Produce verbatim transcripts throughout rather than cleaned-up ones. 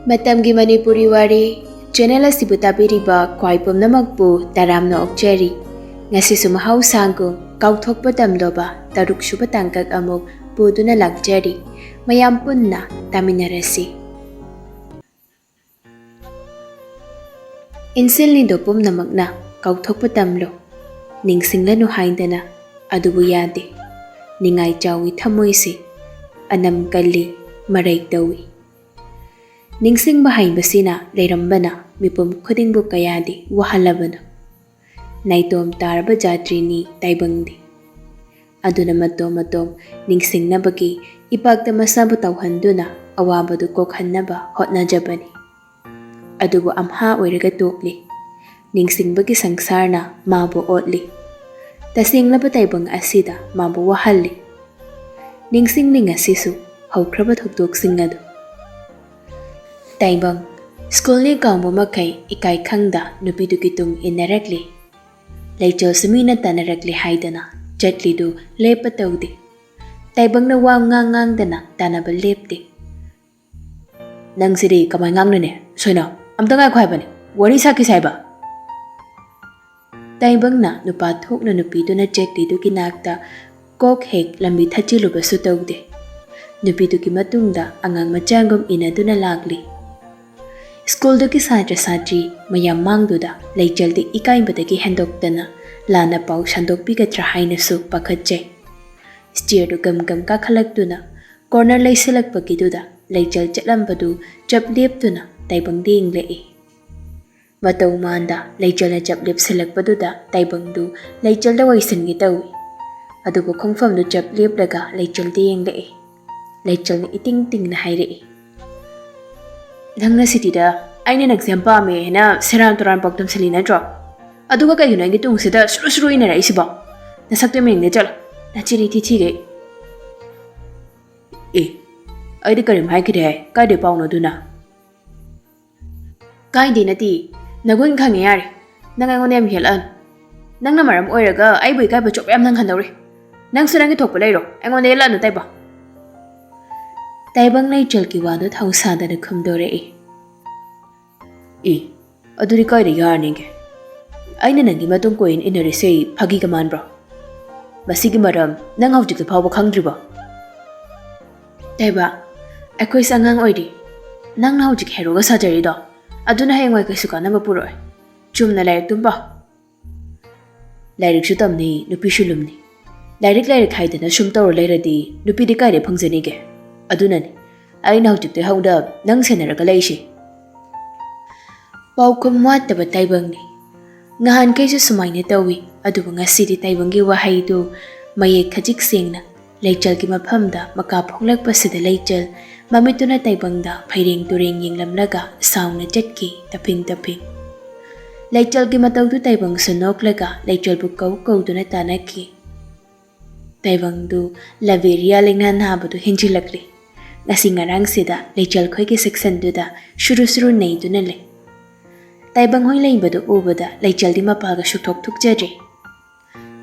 ꯃꯇꯝꯒꯤ ꯃꯅꯤꯄꯨꯔꯤ ꯋꯥꯔꯤ ꯆꯦꯅꯦꯜ ꯑꯁꯤꯕꯨ ꯇꯥꯕꯤꯔꯤꯕ ꯈ꯭ꯋꯥꯏ ꯄꯨꯝꯅꯃꯛꯄꯨ ꯇꯔꯥꯝꯅ ꯑꯣꯛꯆꯔꯤ꯫ ꯉꯁꯤꯁꯨ ꯃꯍꯧꯁꯥꯒꯨꯝ ꯀꯥꯎꯊꯣꯛꯄ ꯇꯝꯂꯣꯕ ꯇꯔꯨꯛ ꯁꯨꯕ ꯇꯥꯡꯀꯛ ꯑꯃꯨꯛ ꯄꯨꯗꯨꯅ ꯂꯥꯛꯆꯔꯤ꯫ ꯃꯌꯥꯝ ꯄꯨꯟꯅ ꯇꯥꯃꯤꯟꯅꯔꯁꯤ꯫ ꯏꯟꯁꯤꯜꯂꯤꯗꯣ ꯄꯨꯝꯅꯃꯛꯅ ꯀꯥꯎꯊꯣꯛꯄ ꯇꯝꯂꯣ꯫ ꯅꯤꯡꯁꯤꯡꯂꯅꯨ ꯍꯥꯏꯗꯅ ꯑꯗꯨꯕꯨ ꯌꯥꯗꯦ꯫ ꯅꯤꯡꯉꯥꯏ ꯆꯥꯎꯏ ꯊꯃꯣꯏꯁꯤ, ꯑꯅꯝ ꯀꯜꯂꯤ, ꯃꯔꯩ ꯇꯧꯏ꯫ ꯅꯤꯡꯁꯤꯡꯕ ꯍꯩꯕꯁꯤꯅ ꯂꯩꯔꯝꯕꯅ ꯃꯤꯄꯨꯝ ꯈꯨꯗꯤꯡꯕꯨ ꯀꯌꯥꯗꯤ ꯋꯥꯍꯜꯂꯕꯅꯣ꯫ ꯅꯥꯏꯇꯣꯝ ꯇꯥꯔꯕ ꯖꯥꯇ꯭ꯔꯤꯅꯤ ꯇꯥꯏꯕꯪꯗꯤ꯫ ꯑꯗꯨꯅ ꯃꯇꯣꯝ ꯃꯇꯣꯝ ꯅꯤꯡꯁꯤꯡꯅꯕꯒꯤ ꯏꯄꯥꯛꯇ ꯃꯁꯥꯕꯨ ꯇꯧꯍꯟꯗꯨꯅ ꯑꯋꯥꯕꯗꯨ ꯀꯣꯛꯍꯟꯅꯕ ꯍꯣꯠꯅꯖꯕꯅꯤ꯫ ꯑꯗꯨꯕꯨ ꯑꯝꯍꯥ ꯑꯣꯏꯔꯒ ꯇꯣꯛꯂꯤ꯫ ꯅꯤꯡꯁꯤꯡꯕꯒꯤ ꯁꯪꯁꯥꯔꯅ ꯃꯥꯕꯨ ꯑꯣꯠꯂꯤ꯫ ꯇꯁꯦꯡꯂꯕ ꯇꯥꯏꯕꯪ ꯑꯁꯤꯗ ꯃꯥꯕꯨ ꯋꯥꯍꯜꯂꯤ꯫ ꯅꯤꯡꯁꯤꯡꯂꯤ ꯉꯁꯤꯁꯨ ꯍꯧꯈ꯭ꯔꯕ ꯊꯧꯗꯣꯛꯁꯤꯡ ꯑꯗꯨ꯫ ꯇꯥꯏꯕꯪ, ꯁ꯭ꯀꯨꯜꯅꯤ ꯀꯥꯎꯕ ꯃꯈꯩ ꯏꯀꯥꯏ ꯈꯪꯗ ꯅꯨꯄꯤꯗꯨꯒꯤ ꯇꯨꯡ ꯏꯟꯅꯔꯛꯂꯤ꯫ ꯂꯩꯆꯜꯁꯨ ꯃꯤꯅ ꯇꯥꯟꯅꯔꯛꯂꯦ ꯍꯥꯏꯗꯅ ꯆꯠꯂꯤꯗꯨ ꯂꯦꯞꯄ ꯇꯧꯗꯦ꯫ ꯇꯥꯏꯕꯪꯅ ꯋꯥ ꯉꯥꯡ ꯉꯥꯡꯗꯅ ꯇꯥꯟꯅꯕ ꯂꯦꯞꯇꯦ꯫ "ꯅꯪꯁꯤꯗꯤ ꯀꯃꯥꯏ ꯉꯥꯡꯅꯅꯤ? ꯁꯣꯏꯅ ꯑꯝꯇ ꯉꯥꯏꯈꯣ ꯍꯥꯏꯕꯅꯤ, ꯋꯥꯔꯤ ꯁꯥꯈꯤꯁꯦ ꯍꯥꯏꯕ꯫" ꯇꯥꯏꯕꯪꯅ ꯅꯨꯄꯥ ꯊꯣꯛꯅ ꯅꯨꯄꯤꯗꯨꯅ ꯆꯠꯂꯤꯗꯨꯒꯤ ꯅꯥꯛꯇ ꯀꯣꯛ ꯍꯦꯛ ꯂꯝꯕꯤ ꯊꯠꯆꯤꯜꯂꯨꯕꯁꯨ ꯇꯧꯗꯦ꯫ ꯅꯨꯄꯤꯗꯨꯒꯤ ꯃꯇꯨꯡꯗ ꯑꯉꯥꯡ ꯃꯆꯥꯒꯨꯝ ꯏꯟꯅꯗꯨꯅ ꯂꯥꯛꯂꯤ꯫ ꯁ꯭ꯀꯨꯜꯗꯨꯒꯤ ꯁꯥꯇ꯭ꯔ ꯁꯥꯇ꯭ꯔꯤ ꯃꯌꯥꯝ ꯃꯥꯡꯗꯨꯗ ꯂꯩꯆꯜꯗꯤ ꯏꯀꯥꯏꯕꯗꯒꯤ ꯍꯦꯟꯗꯣꯛꯇꯅ ꯂꯥꯟꯅ ꯄꯥꯎ ꯁꯟꯗꯣꯛꯄꯤꯒꯗ꯭ꯔꯥ ꯍꯥꯏꯅꯁꯨ ꯄꯥꯈꯠꯆꯩ꯫ ꯁ꯭ꯇꯤꯌꯔꯗꯨ ꯒꯝ ꯒꯝ ꯀꯥꯈꯠꯂꯛꯇꯨꯅ ꯀꯣꯔꯅꯔ ꯂꯩꯁꯤꯜꯂꯛꯄꯒꯤꯗꯨꯗ ꯂꯩꯆꯜ ꯆꯠꯂꯝꯕꯗꯨ ꯆꯞ ꯂꯦꯞꯇꯨꯅ ꯇꯥꯏꯕꯪꯗ ꯌꯦꯡꯂꯛꯏ꯫ ꯃꯇꯧ ꯃꯥꯟꯗ ꯂꯩꯆꯜꯅ ꯆꯞ ꯂꯦꯞꯁꯤꯜꯂꯛꯄꯗꯨꯗ ꯇꯥꯏꯕꯪꯗꯨ ꯂꯩꯆꯜꯗ ꯋꯥꯏꯁꯤꯟꯒꯦ ꯇꯧꯏ꯫ ꯑꯗꯨꯕꯨ ꯈꯣꯡꯐꯝꯗꯨ ꯆꯞ ꯂꯦꯞꯂꯒ ꯂꯩꯆꯜꯗ ꯌꯦꯡꯂꯛꯏ꯫ ꯂꯩꯆꯜꯅ ꯏꯇꯤꯡ ꯇꯤꯡꯅ ꯍꯥꯏꯔꯛꯏ, "ꯅꯪꯅ ꯁꯤꯇꯤꯗ ꯑꯩꯅ ꯅꯪꯁꯦ ꯌꯥꯝ ꯄꯥꯝꯃꯦ ꯍꯥꯏꯅ ꯁꯦꯔꯥꯟ ꯇꯨꯔꯥꯟ ꯄꯥꯎꯗꯝ ꯁꯤꯜꯂꯤ ꯅꯠꯇ꯭ꯔꯣ? ꯑꯗꯨꯒ ꯀꯩꯒꯤꯅꯣ ꯑꯩꯒꯤ ꯇꯨꯡꯁꯤꯗ ꯁꯨꯔꯨ ꯁꯨꯔꯨ ꯏꯟꯅꯔꯛꯏꯁꯤꯕꯣ? ꯅꯁꯛꯇꯣ ꯌꯦꯡꯅꯤꯡꯗꯦ, ꯆꯠꯂꯣ꯫ ꯅꯆꯤꯟ ꯏꯊꯤ ꯊꯤꯒꯩ꯫" "ꯑꯦ, ꯑꯩꯗꯤ ꯀꯔꯤꯝ ꯍꯥꯏꯈꯤꯗꯦ꯫ ꯀꯥꯏꯗꯩ ꯄꯥꯎꯅꯣ ꯑꯗꯨꯅ?" "ꯀꯥꯏꯗꯦ ꯅꯠꯇꯦ, ꯅꯒꯨꯟ ꯈꯪꯉꯦ ꯌꯥꯔꯦ꯫ ꯅꯪ ꯑꯩꯉꯣꯟꯗ ꯌꯥꯝ ꯍꯦꯜꯂꯛꯑꯅꯨ꯫ ꯅꯪꯅ ꯃꯔꯝ ꯑꯣꯏꯔꯒ ꯑꯩꯕꯨ ꯏꯀꯥꯏꯕ ꯆꯣꯞꯄ ꯌꯥꯝ ꯅꯪꯍꯟꯗꯧꯔꯦ꯫ ꯅꯪꯁꯨ ꯅꯪꯒꯤ ꯊꯣꯛꯄ ꯂꯩꯔꯣ, ꯑꯩꯉꯣꯟꯗ ꯌꯦꯠꯂꯛꯑꯅꯨ ꯇꯥꯏꯕꯪ꯫" ꯇꯥꯏꯕꯪ ꯂꯩꯆꯜꯒꯤ ꯋꯥꯗꯨ ꯊꯧꯁꯥꯗꯅ ꯈꯨꯝꯗꯣꯔꯛꯏ꯫ ꯑꯦ, ꯑꯗꯨꯗꯤ ꯀꯥꯏꯗ ꯌꯥꯔꯅꯤꯒꯦ? ꯑꯩꯅ ꯅꯪꯒꯤ ꯃꯇꯨꯡ ꯀꯣꯏꯅ ꯏꯟꯅꯔꯤꯁꯦ ꯐꯥꯒꯤꯒ ꯃꯥꯟꯕ꯭ꯔꯣ? ꯃꯁꯤꯒꯤ ꯃꯔꯝ ꯅꯪ ꯍꯧꯖꯤꯛꯇ ꯐꯥꯎꯕ ꯈꯪꯗ꯭ꯔꯤꯕꯣ? ꯇꯥꯏꯕꯪ, ꯑꯩꯈꯣꯏꯁꯦ ꯑꯉꯥꯡ ꯑꯣꯏꯔꯤ꯫ ꯅꯪꯅ ꯍꯧꯖꯤꯛ ꯍꯦꯔꯣꯒ ꯁꯥꯖꯔꯤꯗꯣ, ꯑꯗꯨꯅ ꯍꯌꯦꯡꯋꯥꯏ ꯀꯩꯁꯨ ꯀꯥꯟꯅꯕ ꯄꯨꯔꯛꯑꯣꯏ꯫ ꯆꯨꯝꯅ ꯂꯥꯏꯔꯤꯛꯇꯨꯝ ꯄꯥꯎ꯫ ꯂꯥꯏꯔꯤꯛꯁꯨ ꯇꯝꯅꯤ, ꯅꯨꯄꯤꯁꯨ ꯂꯨꯝꯅꯤ꯫ ꯂꯥꯏꯔꯤꯛ ꯂꯥꯏꯔꯤꯛ ꯍꯥꯏꯗꯅ ꯁꯨꯝ ꯇꯧꯔ ꯂꯩꯔꯗꯤ ꯅꯨꯄꯤꯗꯤ ꯀꯥꯏꯗꯩ ꯐꯪꯖꯅꯤꯒꯦ? ꯑꯗꯨꯅꯅꯤ ꯑꯩꯅ ꯍꯧꯖꯤꯛꯇꯩ ꯍꯧꯅ ꯅꯪ ꯁꯦꯟꯅꯔꯒ ꯂꯩꯁꯦ꯫ ꯄꯥꯎꯈꯨꯝ ꯋꯥꯠꯇꯕ ꯇꯥꯏꯕꯪꯅꯤ꯫ ꯉꯍꯥꯟꯈꯩꯁꯨ ꯁꯨꯃꯥꯏꯅ ꯇꯧꯏ, ꯑꯗꯨꯕꯨ ꯉꯁꯤꯗꯤ ꯇꯥꯏꯕꯪꯒꯤ ꯋꯥꯍꯩꯗꯨ ꯃꯌꯦꯛ ꯈꯖꯤꯛ ꯁꯦꯡꯅ ꯂꯩꯆꯜꯒꯤ ꯃꯐꯝꯗ ꯃꯀꯥ ꯐꯣꯡꯂꯛꯄꯁꯤꯗ ꯂꯩꯆꯜ ꯃꯃꯤꯠꯇꯨꯅ ꯇꯥꯏꯕꯪꯗ ꯐꯩꯔꯦꯡ ꯇꯨꯔꯦꯡ ꯌꯦꯡꯂꯝꯂꯒ ꯁꯥꯎꯅ ꯆꯠꯈꯤ, ꯇꯞꯐꯤꯡ ꯇꯞꯐꯤꯡ꯫ ꯂꯩꯆꯜꯒꯤ ꯃꯇꯧꯗꯨ ꯇꯥꯏꯕꯪꯁꯨ ꯅꯣꯛꯂꯒ ꯂꯩꯆꯜꯕꯨ ꯀꯧ ꯀꯧꯗꯨꯅ ꯇꯥꯟꯅꯈꯤ꯫ ꯇꯥꯏꯕꯪꯗꯨ ꯂꯕꯦꯔꯤꯌꯥ ꯂꯩꯅꯥ ꯅꯥꯕꯗꯨ ꯍꯦꯟꯖꯤꯜꯂꯛꯂꯤ꯫ ꯉꯁꯤ ꯉꯔꯥꯡꯁꯤꯗ ꯂꯩꯆꯜ ꯈꯣꯏꯒꯤ ꯁꯦꯛꯁꯟꯗꯨꯗ ꯁꯨꯔꯨ ꯁꯨꯔꯨ ꯅꯩꯗꯨꯅ ꯂꯩ꯫ ꯇꯥꯏꯕꯪ ꯍꯣꯏ ꯂꯩꯕꯗꯨ ꯎꯕꯗ ꯂꯩꯆꯜꯗꯤ ꯃꯄꯥꯒ ꯁꯨꯛꯊꯣꯛ ꯊꯣꯛꯆꯗ꯭ꯔꯦ꯫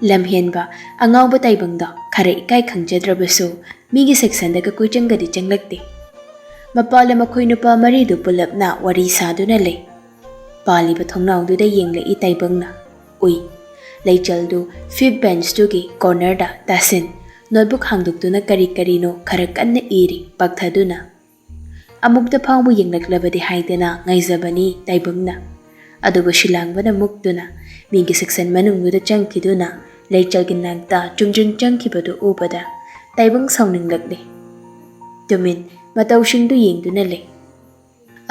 ꯂꯝꯍꯦꯟꯕ ꯑꯉꯥꯎꯕ ꯇꯥꯏꯕꯪꯗꯣ ꯈꯔ ꯏꯀꯥꯏ ꯈꯪꯖꯗ꯭ꯔꯕꯁꯨ ꯃꯤꯒꯤ ꯁꯦꯛꯁꯟꯗꯒ ꯀꯣꯏꯆꯪꯒꯗꯤ ꯆꯪꯂꯛꯇꯦ꯫ ꯃꯄꯥꯜꯗ ꯃꯈꯣꯏ ꯅꯨꯄꯥ ꯃꯔꯤꯗꯨ ꯄꯨꯂꯞꯅ ꯋꯥꯔꯤ ꯁꯥꯗꯨꯅ ꯂꯩ꯫ ꯄꯥꯜꯂꯤꯕ ꯊꯣꯡꯅꯥꯎꯗꯨꯗ ꯌꯦꯡꯂꯛꯏ ꯇꯥꯏꯕꯪꯅ꯫ ꯎꯏ, ꯂꯩꯆꯜꯗꯨ ꯐꯤꯐ ꯕꯦꯟꯁꯇꯨꯒꯤ ꯀꯣꯔꯅꯔꯗ ꯇꯥꯁꯤꯟ, ꯅꯣꯠꯕꯨꯛ ꯍꯥꯡꯗꯣꯛꯇꯨꯅ ꯀꯔꯤ ꯀꯔꯤꯅꯣ ꯈꯔ ꯀꯟꯅ ꯏꯔꯤ ꯄꯥꯛꯊꯗꯨꯅ꯫ ꯑꯃꯨꯛꯇ ꯐꯥꯎꯕ ꯌꯦꯡꯂꯛꯂꯕꯗꯤ ꯍꯥꯏꯗꯅ ꯉꯥꯏꯖꯕꯅꯤ ꯇꯥꯏꯕꯪꯅ꯫ ꯑꯗꯨꯕꯨ ꯁꯤꯂꯥꯡꯕꯅ ꯃꯨꯛꯇꯨꯅ ꯃꯤꯒꯤ ꯁꯦꯛꯁꯟ ꯃꯅꯨꯡꯗꯨꯗ ꯆꯪꯈꯤꯗꯨꯅ ꯂꯩꯆꯜꯒꯤ ꯅꯥꯛꯇ ꯆꯨꯝꯗ꯭ꯔꯤꯡ ꯆꯪꯈꯤꯕꯗꯨ ꯎꯕꯗ ꯇꯥꯏꯕꯪ ꯁꯥꯎꯅꯤꯡꯂꯛꯂꯦ꯫ ꯇꯨꯃꯤꯟ ꯃꯇꯧꯁꯤꯡꯗꯨ ꯌꯦꯡꯗꯨꯅ ꯂꯩ꯫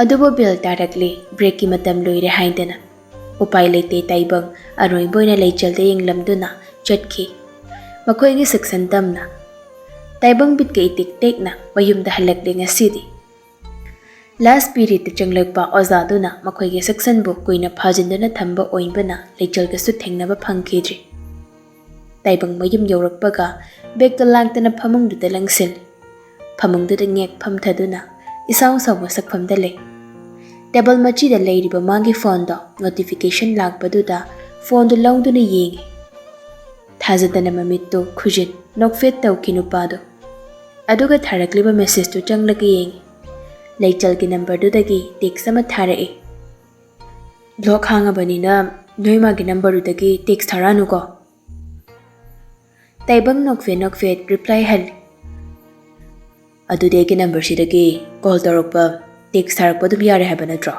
ꯑꯗꯨꯕꯨ ꯕꯦꯜ ꯇꯥꯔꯛꯂꯦ, ꯕ꯭ꯔꯦꯛꯀꯤ ꯃꯇꯝ ꯂꯣꯏꯔꯦ ꯍꯥꯏꯗꯅ꯫ ꯎꯄꯥꯏ ꯂꯩꯇꯦ ꯇꯥꯏꯕꯪ ꯑꯔꯣꯏꯕ ꯑꯣꯏꯅ ꯂꯩꯆꯜꯗ ꯌꯦꯡꯂꯝꯗꯨꯅ ꯆꯠꯈꯤ꯫ ꯃꯈꯣꯏꯒꯤ ꯁꯦꯛꯁꯟ ꯇꯝꯅ꯫ ꯇꯥꯏꯕꯪ ꯕꯤꯠꯀ ꯏꯇꯦꯛ ꯇꯦꯛꯅ ꯃꯌꯨꯝꯗ ꯍꯜꯂꯛꯂꯦ ꯉꯁꯤꯗꯤ꯫ ꯂꯥꯁ ꯄꯤꯔꯤꯠꯇ ꯆꯪꯂꯛꯄ ꯑꯣꯖꯥꯗꯨꯅ ꯃꯈꯣꯏꯒꯤ ꯁꯦꯛꯁꯟꯕꯨ ꯀꯨꯏꯅ ꯐꯥꯖꯤꯟꯗꯨꯅ ꯊꯝꯕ ꯑꯣꯏꯕꯅ ꯂꯩꯆꯜꯒꯁꯨ ꯊꯦꯡꯅꯕ ꯐꯪꯈꯤꯗ꯭ꯔꯦ꯫ ꯇꯥꯏꯕꯪ ꯃꯌꯨꯝ ꯌꯧꯔꯛꯄꯒ ꯕꯦꯛꯇ ꯂꯥꯡꯇꯅ ꯐꯃꯨꯡꯗꯨꯗ ꯂꯪꯁꯤꯜꯂꯤ꯫ ꯐꯃꯨꯡꯗꯨꯗ ꯉꯦꯛ ꯐꯝꯊꯗꯨꯅ ꯏꯁꯥꯎ ꯁꯥꯎꯕ ꯁꯛꯐꯝꯗ ꯂꯩ꯫ ꯇꯦꯕꯜ ꯃꯆꯤꯗ ꯂꯩꯔꯤꯕ ꯃꯥꯒꯤ ꯐꯣꯟꯗꯣ ꯅꯣꯇꯤꯐꯤꯀꯦꯁꯟ ꯂꯥꯛꯄꯗꯨꯗ ꯐꯣꯟꯗꯨ ꯂꯧꯗꯨꯅ ꯌꯦꯡꯉꯤ꯫ ꯊꯥꯖꯗꯅ ꯃꯃꯤꯠꯇꯨ ꯈꯨꯖꯤꯟ ꯅꯣꯛꯐꯦꯠ ꯇꯧꯈꯤ ꯅꯨꯄꯥꯗꯨ꯫ ꯑꯗꯨꯒ ꯊꯥꯔꯛꯂꯤꯕ ꯃꯦꯁꯦꯖꯇꯨ ꯆꯪꯂꯒ ꯌꯦꯡꯉꯤ꯫ ꯂꯩꯆꯜꯒꯤ ꯅꯝꯕꯔꯗꯨꯗꯒꯤ ꯇꯦꯛꯁ ꯑꯃ ꯊꯥꯔꯛꯏ꯫ ꯕ꯭ꯂꯣꯛ ꯍꯥꯡꯉꯕꯅꯤꯅ ꯅꯣꯏ ꯃꯥꯒꯤ ꯅꯝꯕꯔꯗꯨꯗꯒꯤ ꯇꯦꯛꯁ ꯊꯥꯔꯛꯑꯅꯨꯀꯣ꯫ ꯇꯥꯏꯕꯪ ꯅꯣꯛꯐꯦꯠ ꯅꯣꯛꯐꯦꯠ ꯔꯤꯄ꯭ꯂꯥꯏ ꯍꯜꯂꯤ꯫ ꯑꯗꯨꯗꯤ ꯑꯩꯒꯤ ꯅꯝꯕꯔꯁꯤꯗꯒꯤ ꯀꯣꯜ ꯇꯧꯔꯛꯄ, ꯇꯦꯛꯁ ꯊꯥꯔꯛꯄ ꯑꯗꯨꯝ ꯌꯥꯔꯦ ꯍꯥꯏꯕ ꯅꯠꯇ꯭ꯔꯣ?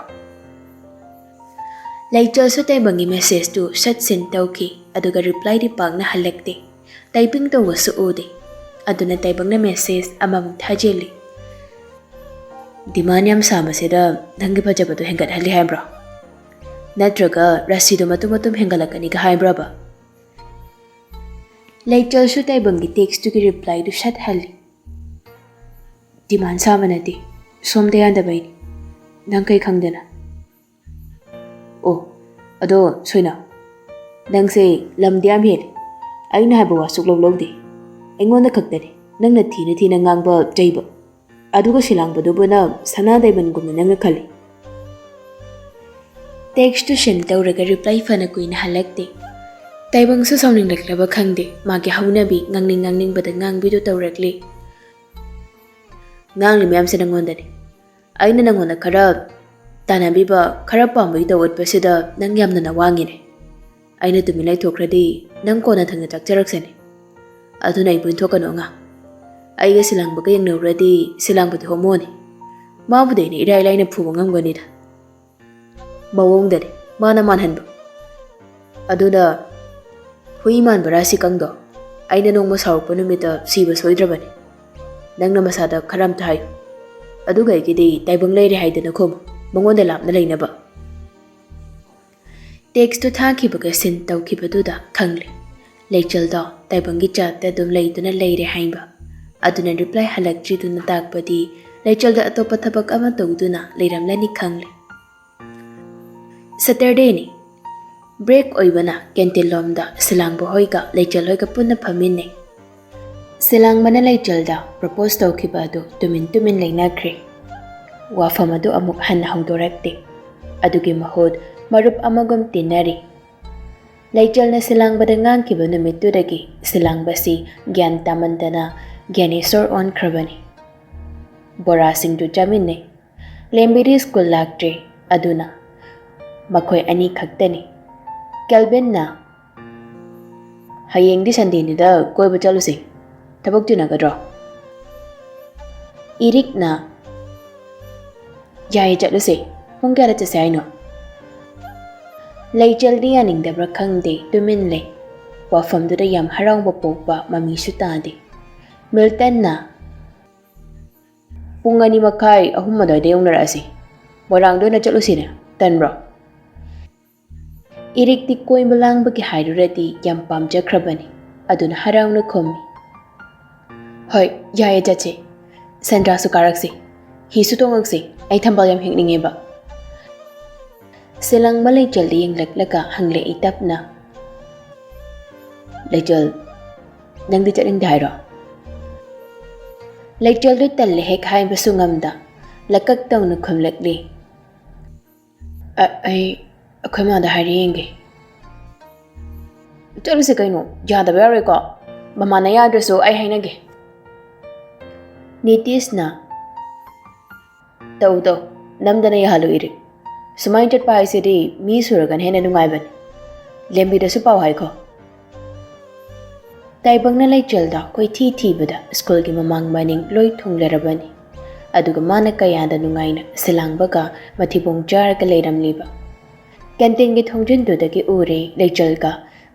ꯂꯩꯆꯜꯁꯨ ꯇꯥꯏꯕꯪꯒꯤ ꯃꯦꯁꯦꯖꯇꯨ ꯁꯠ ꯁꯤꯟ ꯇꯧꯈꯤ, ꯑꯗꯨꯒ ꯔꯤꯄ꯭ꯂꯥꯏꯗꯤ ꯄꯥꯛꯅ ꯍꯜꯂꯛꯇꯦ꯫ ꯇꯥꯏꯄꯤꯡ ꯇꯧꯕꯁꯨ ꯎꯗꯦ꯫ ꯑꯗꯨꯅ ꯇꯥꯏꯕꯪꯅ ꯃꯦꯁꯦꯖ ꯑꯃꯃꯨꯛ ꯊꯥꯖꯤꯜꯂꯤ꯫ "ꯗꯤꯃꯥꯟ ꯌꯥꯝ ꯁꯥꯕꯁꯤꯗ ꯅꯪꯒꯤ ꯐꯖꯕꯗꯣ ꯍꯦꯟꯒꯠꯍꯜꯂꯤ ꯍꯥꯏꯕ꯭ꯔꯣ? ꯅꯠꯇ꯭ꯔꯒ ꯔꯥꯁꯤꯗꯣ ꯃꯇꯨꯝ ꯃꯇꯨꯝ ꯍꯦꯟꯒꯠꯂꯛꯀꯅꯤꯒ ꯍꯥꯏꯕ꯭ꯔꯕ?" ꯂꯩꯆꯜꯁꯨ ꯇꯥꯏꯕꯪꯒꯤ ꯇꯦꯛꯁꯇꯨꯒꯤ ꯔꯤꯄ꯭ꯂꯥꯏꯗꯨ ꯁꯠ ꯍꯜꯂꯤ꯫ "ꯗꯤꯃꯥꯟ ꯁꯥꯕ ꯅꯠꯇꯦ, ꯁꯣꯝꯗ ꯌꯥꯗꯕꯩꯅꯤ꯫ ꯅꯪ ꯀꯩ ꯈꯪꯗꯅ?" "ꯑꯣ, ꯑꯗꯣ ꯁꯣꯏꯅꯥ, ꯅꯪꯁꯦ ꯂꯝꯗꯤ ꯌꯥꯝ ꯍꯦꯜꯂꯤ꯫ ꯑꯩꯅ ꯍꯥꯏꯕ ꯋꯥ ꯁꯨꯛꯂꯧ ꯂꯧꯗꯦ꯫ ꯑꯩꯉꯣꯟꯗ ꯈꯛꯇꯅꯤ ꯅꯪꯅ ꯊꯤꯅ ꯊꯤꯅ ꯉꯥꯡꯕ ꯆꯩꯕ꯫ ꯑꯗꯨꯒ ꯁꯤꯂꯥꯡꯕꯗꯨꯕꯨꯅ ꯁꯅꯥ ꯗꯥꯏꯃꯟꯒꯨꯝꯅ ꯅꯪꯅ ꯈꯜꯂꯤ꯫" ꯇꯦꯛꯁꯇꯨ ꯁꯦꯟ ꯇꯧꯔꯒ ꯔꯤꯄ꯭ꯂꯥꯏ ꯐꯅ ꯀꯨꯏꯅ ꯍꯜꯂꯛꯇꯦ꯫ ꯇꯥꯏꯕꯪꯁꯨ ꯁꯥꯎꯅꯤꯡꯂꯛꯂꯕ ꯈꯪꯗꯦ, ꯃꯥꯒꯤ ꯍꯧꯅꯕꯤ ꯉꯥꯡꯅꯤꯡ ꯉꯥꯡꯅꯤꯡꯕꯗ ꯉꯥꯡꯕꯤꯗꯨ ꯇꯧꯔꯛꯂꯤ꯫ "ꯉꯥꯡꯂꯤ ꯃꯌꯥꯝꯁꯦ ꯅꯪꯉꯣꯟꯗꯅꯤ꯫ ꯑꯩꯅ ꯅꯪꯉꯣꯟꯗ ꯈꯔ ꯇꯥꯟꯅꯕꯤꯕ, ꯈꯔ ꯄꯥꯝꯕꯒꯤ ꯇꯧ ꯎꯠꯄꯁꯤꯗ ꯅꯪ ꯌꯥꯝꯅ ꯅꯋꯥꯡꯉꯤꯅꯦ꯫ ꯑꯩꯅ ꯇꯨꯃꯤꯟ ꯂꯩꯊꯣꯛꯈ꯭ꯔꯗꯤ ꯅꯪ ꯀꯣꯟꯅ ꯊꯪꯅ ꯆꯥꯛꯆꯔꯛꯁꯅꯤ꯫ ꯑꯗꯨꯅ ꯑꯩꯕꯨ ꯏꯟꯊꯣꯛꯀꯅꯨ ꯑꯉꯥꯡ꯫ ꯑꯩꯒ ꯁꯤꯂꯥꯡꯕꯒ ꯌꯦꯡꯅꯧꯔꯗꯤ ꯁꯤꯂꯥꯡꯕꯗꯤ ꯍꯣꯃꯣꯅꯤ꯫ ꯃꯥꯕꯨꯗꯤ ꯑꯩꯅ ꯏꯔꯥꯏ ꯂꯥꯏꯅ ꯐꯨꯕ ꯉꯝꯒꯅꯤꯗ꯫ ꯃꯑꯣꯡꯗꯅꯤ ꯃꯥꯅ ꯃꯥꯟꯍꯟꯕ꯫ ꯑꯗꯨꯅ ꯍꯨꯏ ꯃꯥꯟꯕ ꯔꯥꯁꯤ ꯀꯪꯗꯣ, ꯑꯩꯅ ꯅꯣꯡꯃ ꯁꯥꯎꯔꯛꯄ ꯅꯨꯃꯤꯠꯇ ꯁꯤꯕ ꯁꯣꯏꯗ꯭ꯔꯕꯅꯤ꯫ ꯅꯪꯅ ꯃꯁꯥꯗ ꯈꯔ ꯑꯝꯇ ꯍꯥꯏꯌꯨ꯫ ꯑꯗꯨꯒ ꯑꯩꯒꯤꯗꯤ ꯇꯥꯏꯕꯪ ꯂꯩꯔꯦ ꯍꯥꯏꯗꯅ ꯈꯨꯝꯃꯨ, ꯃꯉꯣꯟꯗ ꯂꯥꯞꯅ ꯂꯩꯅꯕ꯫" ꯇꯦꯛꯁꯇꯨ ꯊꯥꯈꯤꯕꯒ ꯁꯤꯟ ꯇꯧꯈꯤꯕꯗꯨꯗ ꯈꯪꯂꯦ꯫ ꯂꯩꯆꯜꯗꯣ ꯇꯥꯏꯕꯪꯒꯤ ꯆꯥꯠꯇ ꯑꯗꯨꯝ ꯂꯩꯗꯨꯅ ꯂꯩꯔꯦ ꯍꯥꯏꯕ꯫ ꯑꯗꯨꯅ ꯔꯤꯄ꯭ꯂꯥꯏ ꯍꯜꯂꯛꯇ꯭ꯔꯤꯗꯨꯅ ꯇꯥꯛꯄꯗꯤ ꯂꯩꯆꯜꯗ ꯑꯇꯣꯞꯄ ꯊꯕꯛ ꯑꯃ ꯇꯧꯗꯨꯅ ꯂꯩꯔꯝꯂꯅꯤ ꯈꯪꯂꯦ꯫ ꯁꯇꯔꯗꯦꯅꯤ꯫ ꯕ꯭ꯔꯦꯛ ꯑꯣꯏꯕꯅ ꯀꯦꯟꯇꯤꯟ ꯂꯣꯝꯗ ꯁꯤꯂꯥꯡꯕ ꯍꯣꯏꯒ ꯂꯩꯆꯜ ꯍꯣꯏꯒ ꯄꯨꯟꯅ ꯐꯝꯃꯤꯟꯅꯩ꯫ ꯁꯤꯂꯥꯡꯕꯅ ꯂꯩꯆꯜꯗ ꯄ꯭ꯔꯄꯣꯁ ꯇꯧꯈꯤꯕ ꯑꯗꯨ ꯇꯨꯃꯤꯟ ꯇꯨꯃꯤꯟ ꯂꯩꯅꯈ꯭ꯔꯦ꯫ ꯋꯥꯐꯝ ꯑꯗꯨ ꯑꯃꯨꯛ ꯍꯟꯅ ꯍꯧꯗꯣꯔꯛꯇꯦ꯫ ꯑꯗꯨꯒꯤ ꯃꯍꯨꯠ ꯃꯔꯨꯞ ꯑꯃꯒꯨꯝ ꯇꯤꯟꯅꯔꯤ꯫ ꯂꯩꯆꯜꯅ ꯁꯤꯂꯥꯡꯕꯗ ꯉꯥꯡꯈꯤꯕ ꯅꯨꯃꯤꯠꯇꯨꯗꯒꯤ ꯁꯤꯂꯥꯡꯕꯁꯤ ꯒ꯭ꯌꯥꯟ ꯇꯥꯃꯟꯗꯅ ꯒ꯭ꯌꯥꯅꯦꯁꯣꯔ ꯑꯣꯟꯈ꯭ꯔꯕꯅꯤ꯫ ꯕꯣꯔꯥꯁꯤꯡꯗꯨ ꯆꯥꯃꯤꯟꯅꯩ꯫ ꯂꯦꯝꯕꯤꯗꯤ ꯁ꯭ꯀꯨꯜ ꯂꯥꯛꯇ꯭ꯔꯦ꯫ ꯑꯗꯨꯅ ꯃꯈꯣꯏ ꯑꯅꯤ ꯈꯛꯇꯅꯤ꯫ ꯀꯦꯜꯚꯤꯟꯅ, "ꯍꯌꯦꯡꯗꯤ ꯁꯟꯗꯦꯅꯤꯗ ꯀꯣꯏꯕ ꯆꯠꯂꯨꯁꯦ꯫ ꯊꯕꯛ ꯆꯤꯟꯅꯒꯗ꯭ꯔꯣ?" ꯏꯔꯤꯛꯅ, "ꯌꯥꯏꯌꯦ, ꯆꯠꯂꯨꯁꯦ꯫ ꯄꯨꯡ ꯀꯌꯥꯗ ꯆꯠꯁꯦ ꯍꯥꯏꯅꯣ?" ꯂꯩꯆꯦꯜꯗꯤ ꯌꯥꯅꯤꯡꯗꯕ꯭ꯔꯥ ꯈꯪꯗꯦ, ꯇꯨꯃꯤꯟ ꯂꯩ꯫ ꯋꯥꯐꯝꯗꯨꯗ ꯌꯥꯝ ꯍꯔꯥꯎꯕ ꯄꯣꯛꯄ ꯃꯃꯤꯁꯨ ꯇꯥꯗꯦ꯫ ꯃꯤꯜꯇꯟꯅ, "ꯄꯨꯡ ꯑꯅꯤ ꯃꯈꯥꯏ, ꯑꯍꯨꯝ ꯑꯗꯨꯋꯥꯏꯗ ꯌꯧꯅꯔꯛꯑꯁꯤ꯫ ꯃꯣꯏꯔꯥꯡꯗ ꯑꯣꯏꯅ ꯆꯠꯂꯨꯁꯤꯅꯦ꯫ ꯇꯟꯕ꯭ꯔꯣ?" ꯏꯔꯤꯛꯇꯤ ꯀꯣꯏꯕ ꯂꯥꯡꯕꯒꯤ ꯍꯥꯏꯔꯨꯔꯗꯤ ꯌꯥꯝ ꯄꯥꯝꯖꯈ꯭ꯔꯕꯅꯤ꯫ ꯑꯗꯨꯅ ꯍꯔꯥꯎꯅ ꯈꯨꯝꯃꯤ, "ꯍꯣꯏ, ꯌꯥꯏꯌꯦ, ꯆꯠꯁꯦ꯫ ꯁꯦꯟꯗ꯭ꯔꯥꯁꯨ ꯀꯥꯔꯛꯁꯤ꯫ ꯍꯤꯁꯨ ꯇꯣꯡꯉꯛꯁꯤ꯫ ꯑꯩ ꯊꯝꯕꯥꯜ ꯌꯥꯝ ꯍꯦꯛꯅꯤꯡꯉꯦꯕ꯫" ꯁꯤꯂꯥꯡꯕ ꯂꯩꯆꯦꯜꯗ ꯌꯦꯡꯂꯛꯂꯒ ꯍꯪꯂꯛꯏ ꯇꯞꯅ, "ꯂꯩꯆꯦꯜ, ꯅꯪꯗꯤ ꯆꯠꯅꯤꯡꯗꯦ ꯍꯥꯏꯔꯣ?" ꯂꯩꯆꯦꯜꯗꯨ ꯇꯜꯂꯦ ꯍꯦꯛ ꯍꯥꯏꯕꯁꯨ ꯉꯝꯗ ꯂꯀꯛ ꯇꯧꯅ ꯈꯨꯝꯂꯛꯂꯤ, "ꯑ-, ꯑꯩ ꯑꯩꯈꯣꯏ ꯃꯥꯗ ꯍꯥꯏꯔ ꯌꯦꯡꯒꯦ꯫" "ꯆꯠꯂꯨꯁꯦ ꯀꯩꯅꯣ, ꯌꯥꯗꯕ ꯌꯥꯔꯣꯏꯀꯣ꯫ ꯃꯃꯥꯅ ꯌꯥꯗ꯭ꯔꯁꯨ ꯑꯩ ꯍꯥꯏꯅꯒꯦ꯫" ꯅꯤꯇꯤꯁꯅ, "ꯇꯧ ꯇꯧ, ꯅꯝꯗꯅ ꯌꯥꯍꯜꯂꯨ ꯏꯔꯤꯛ꯫ ꯁꯨꯃꯥꯏꯅ ꯆꯠꯄ ꯍꯥꯏꯁꯤꯗꯤ ꯃꯤ ꯁꯨꯔꯒꯅ ꯍꯦꯟꯅ ꯅꯨꯡꯉꯥꯏꯕꯅꯤ꯫ ꯂꯦꯝꯕꯤꯗꯁꯨ ꯄꯥꯎ ꯍꯥꯏꯈꯣ꯫" ꯇꯥꯏꯕꯪꯅ ꯂꯩꯆꯦꯜꯗ ꯀꯣꯏꯊꯤ ꯊꯤꯕꯗ ꯁ꯭ꯀꯨꯜꯒꯤ ꯃꯃꯥꯡ ꯃꯅꯤꯡ ꯂꯣꯏ ꯊꯨꯡꯂꯔꯕꯅꯤ꯫ ꯑꯗꯨꯒ ꯃꯥꯅ ꯀꯌꯥꯗ ꯅꯨꯡꯉꯥꯏꯅ ꯁꯤꯂꯥꯡꯕꯒ ꯃꯊꯤꯕꯣꯡ ꯆꯥꯔꯒ ꯂꯩꯔꯝꯂꯤꯕ꯫ ꯀꯦꯟꯇꯤꯟꯒꯤ ꯊꯣꯡꯖꯤꯟꯗꯨꯗꯒꯤ ꯎꯔꯦ ꯂꯩꯆꯦꯜꯒ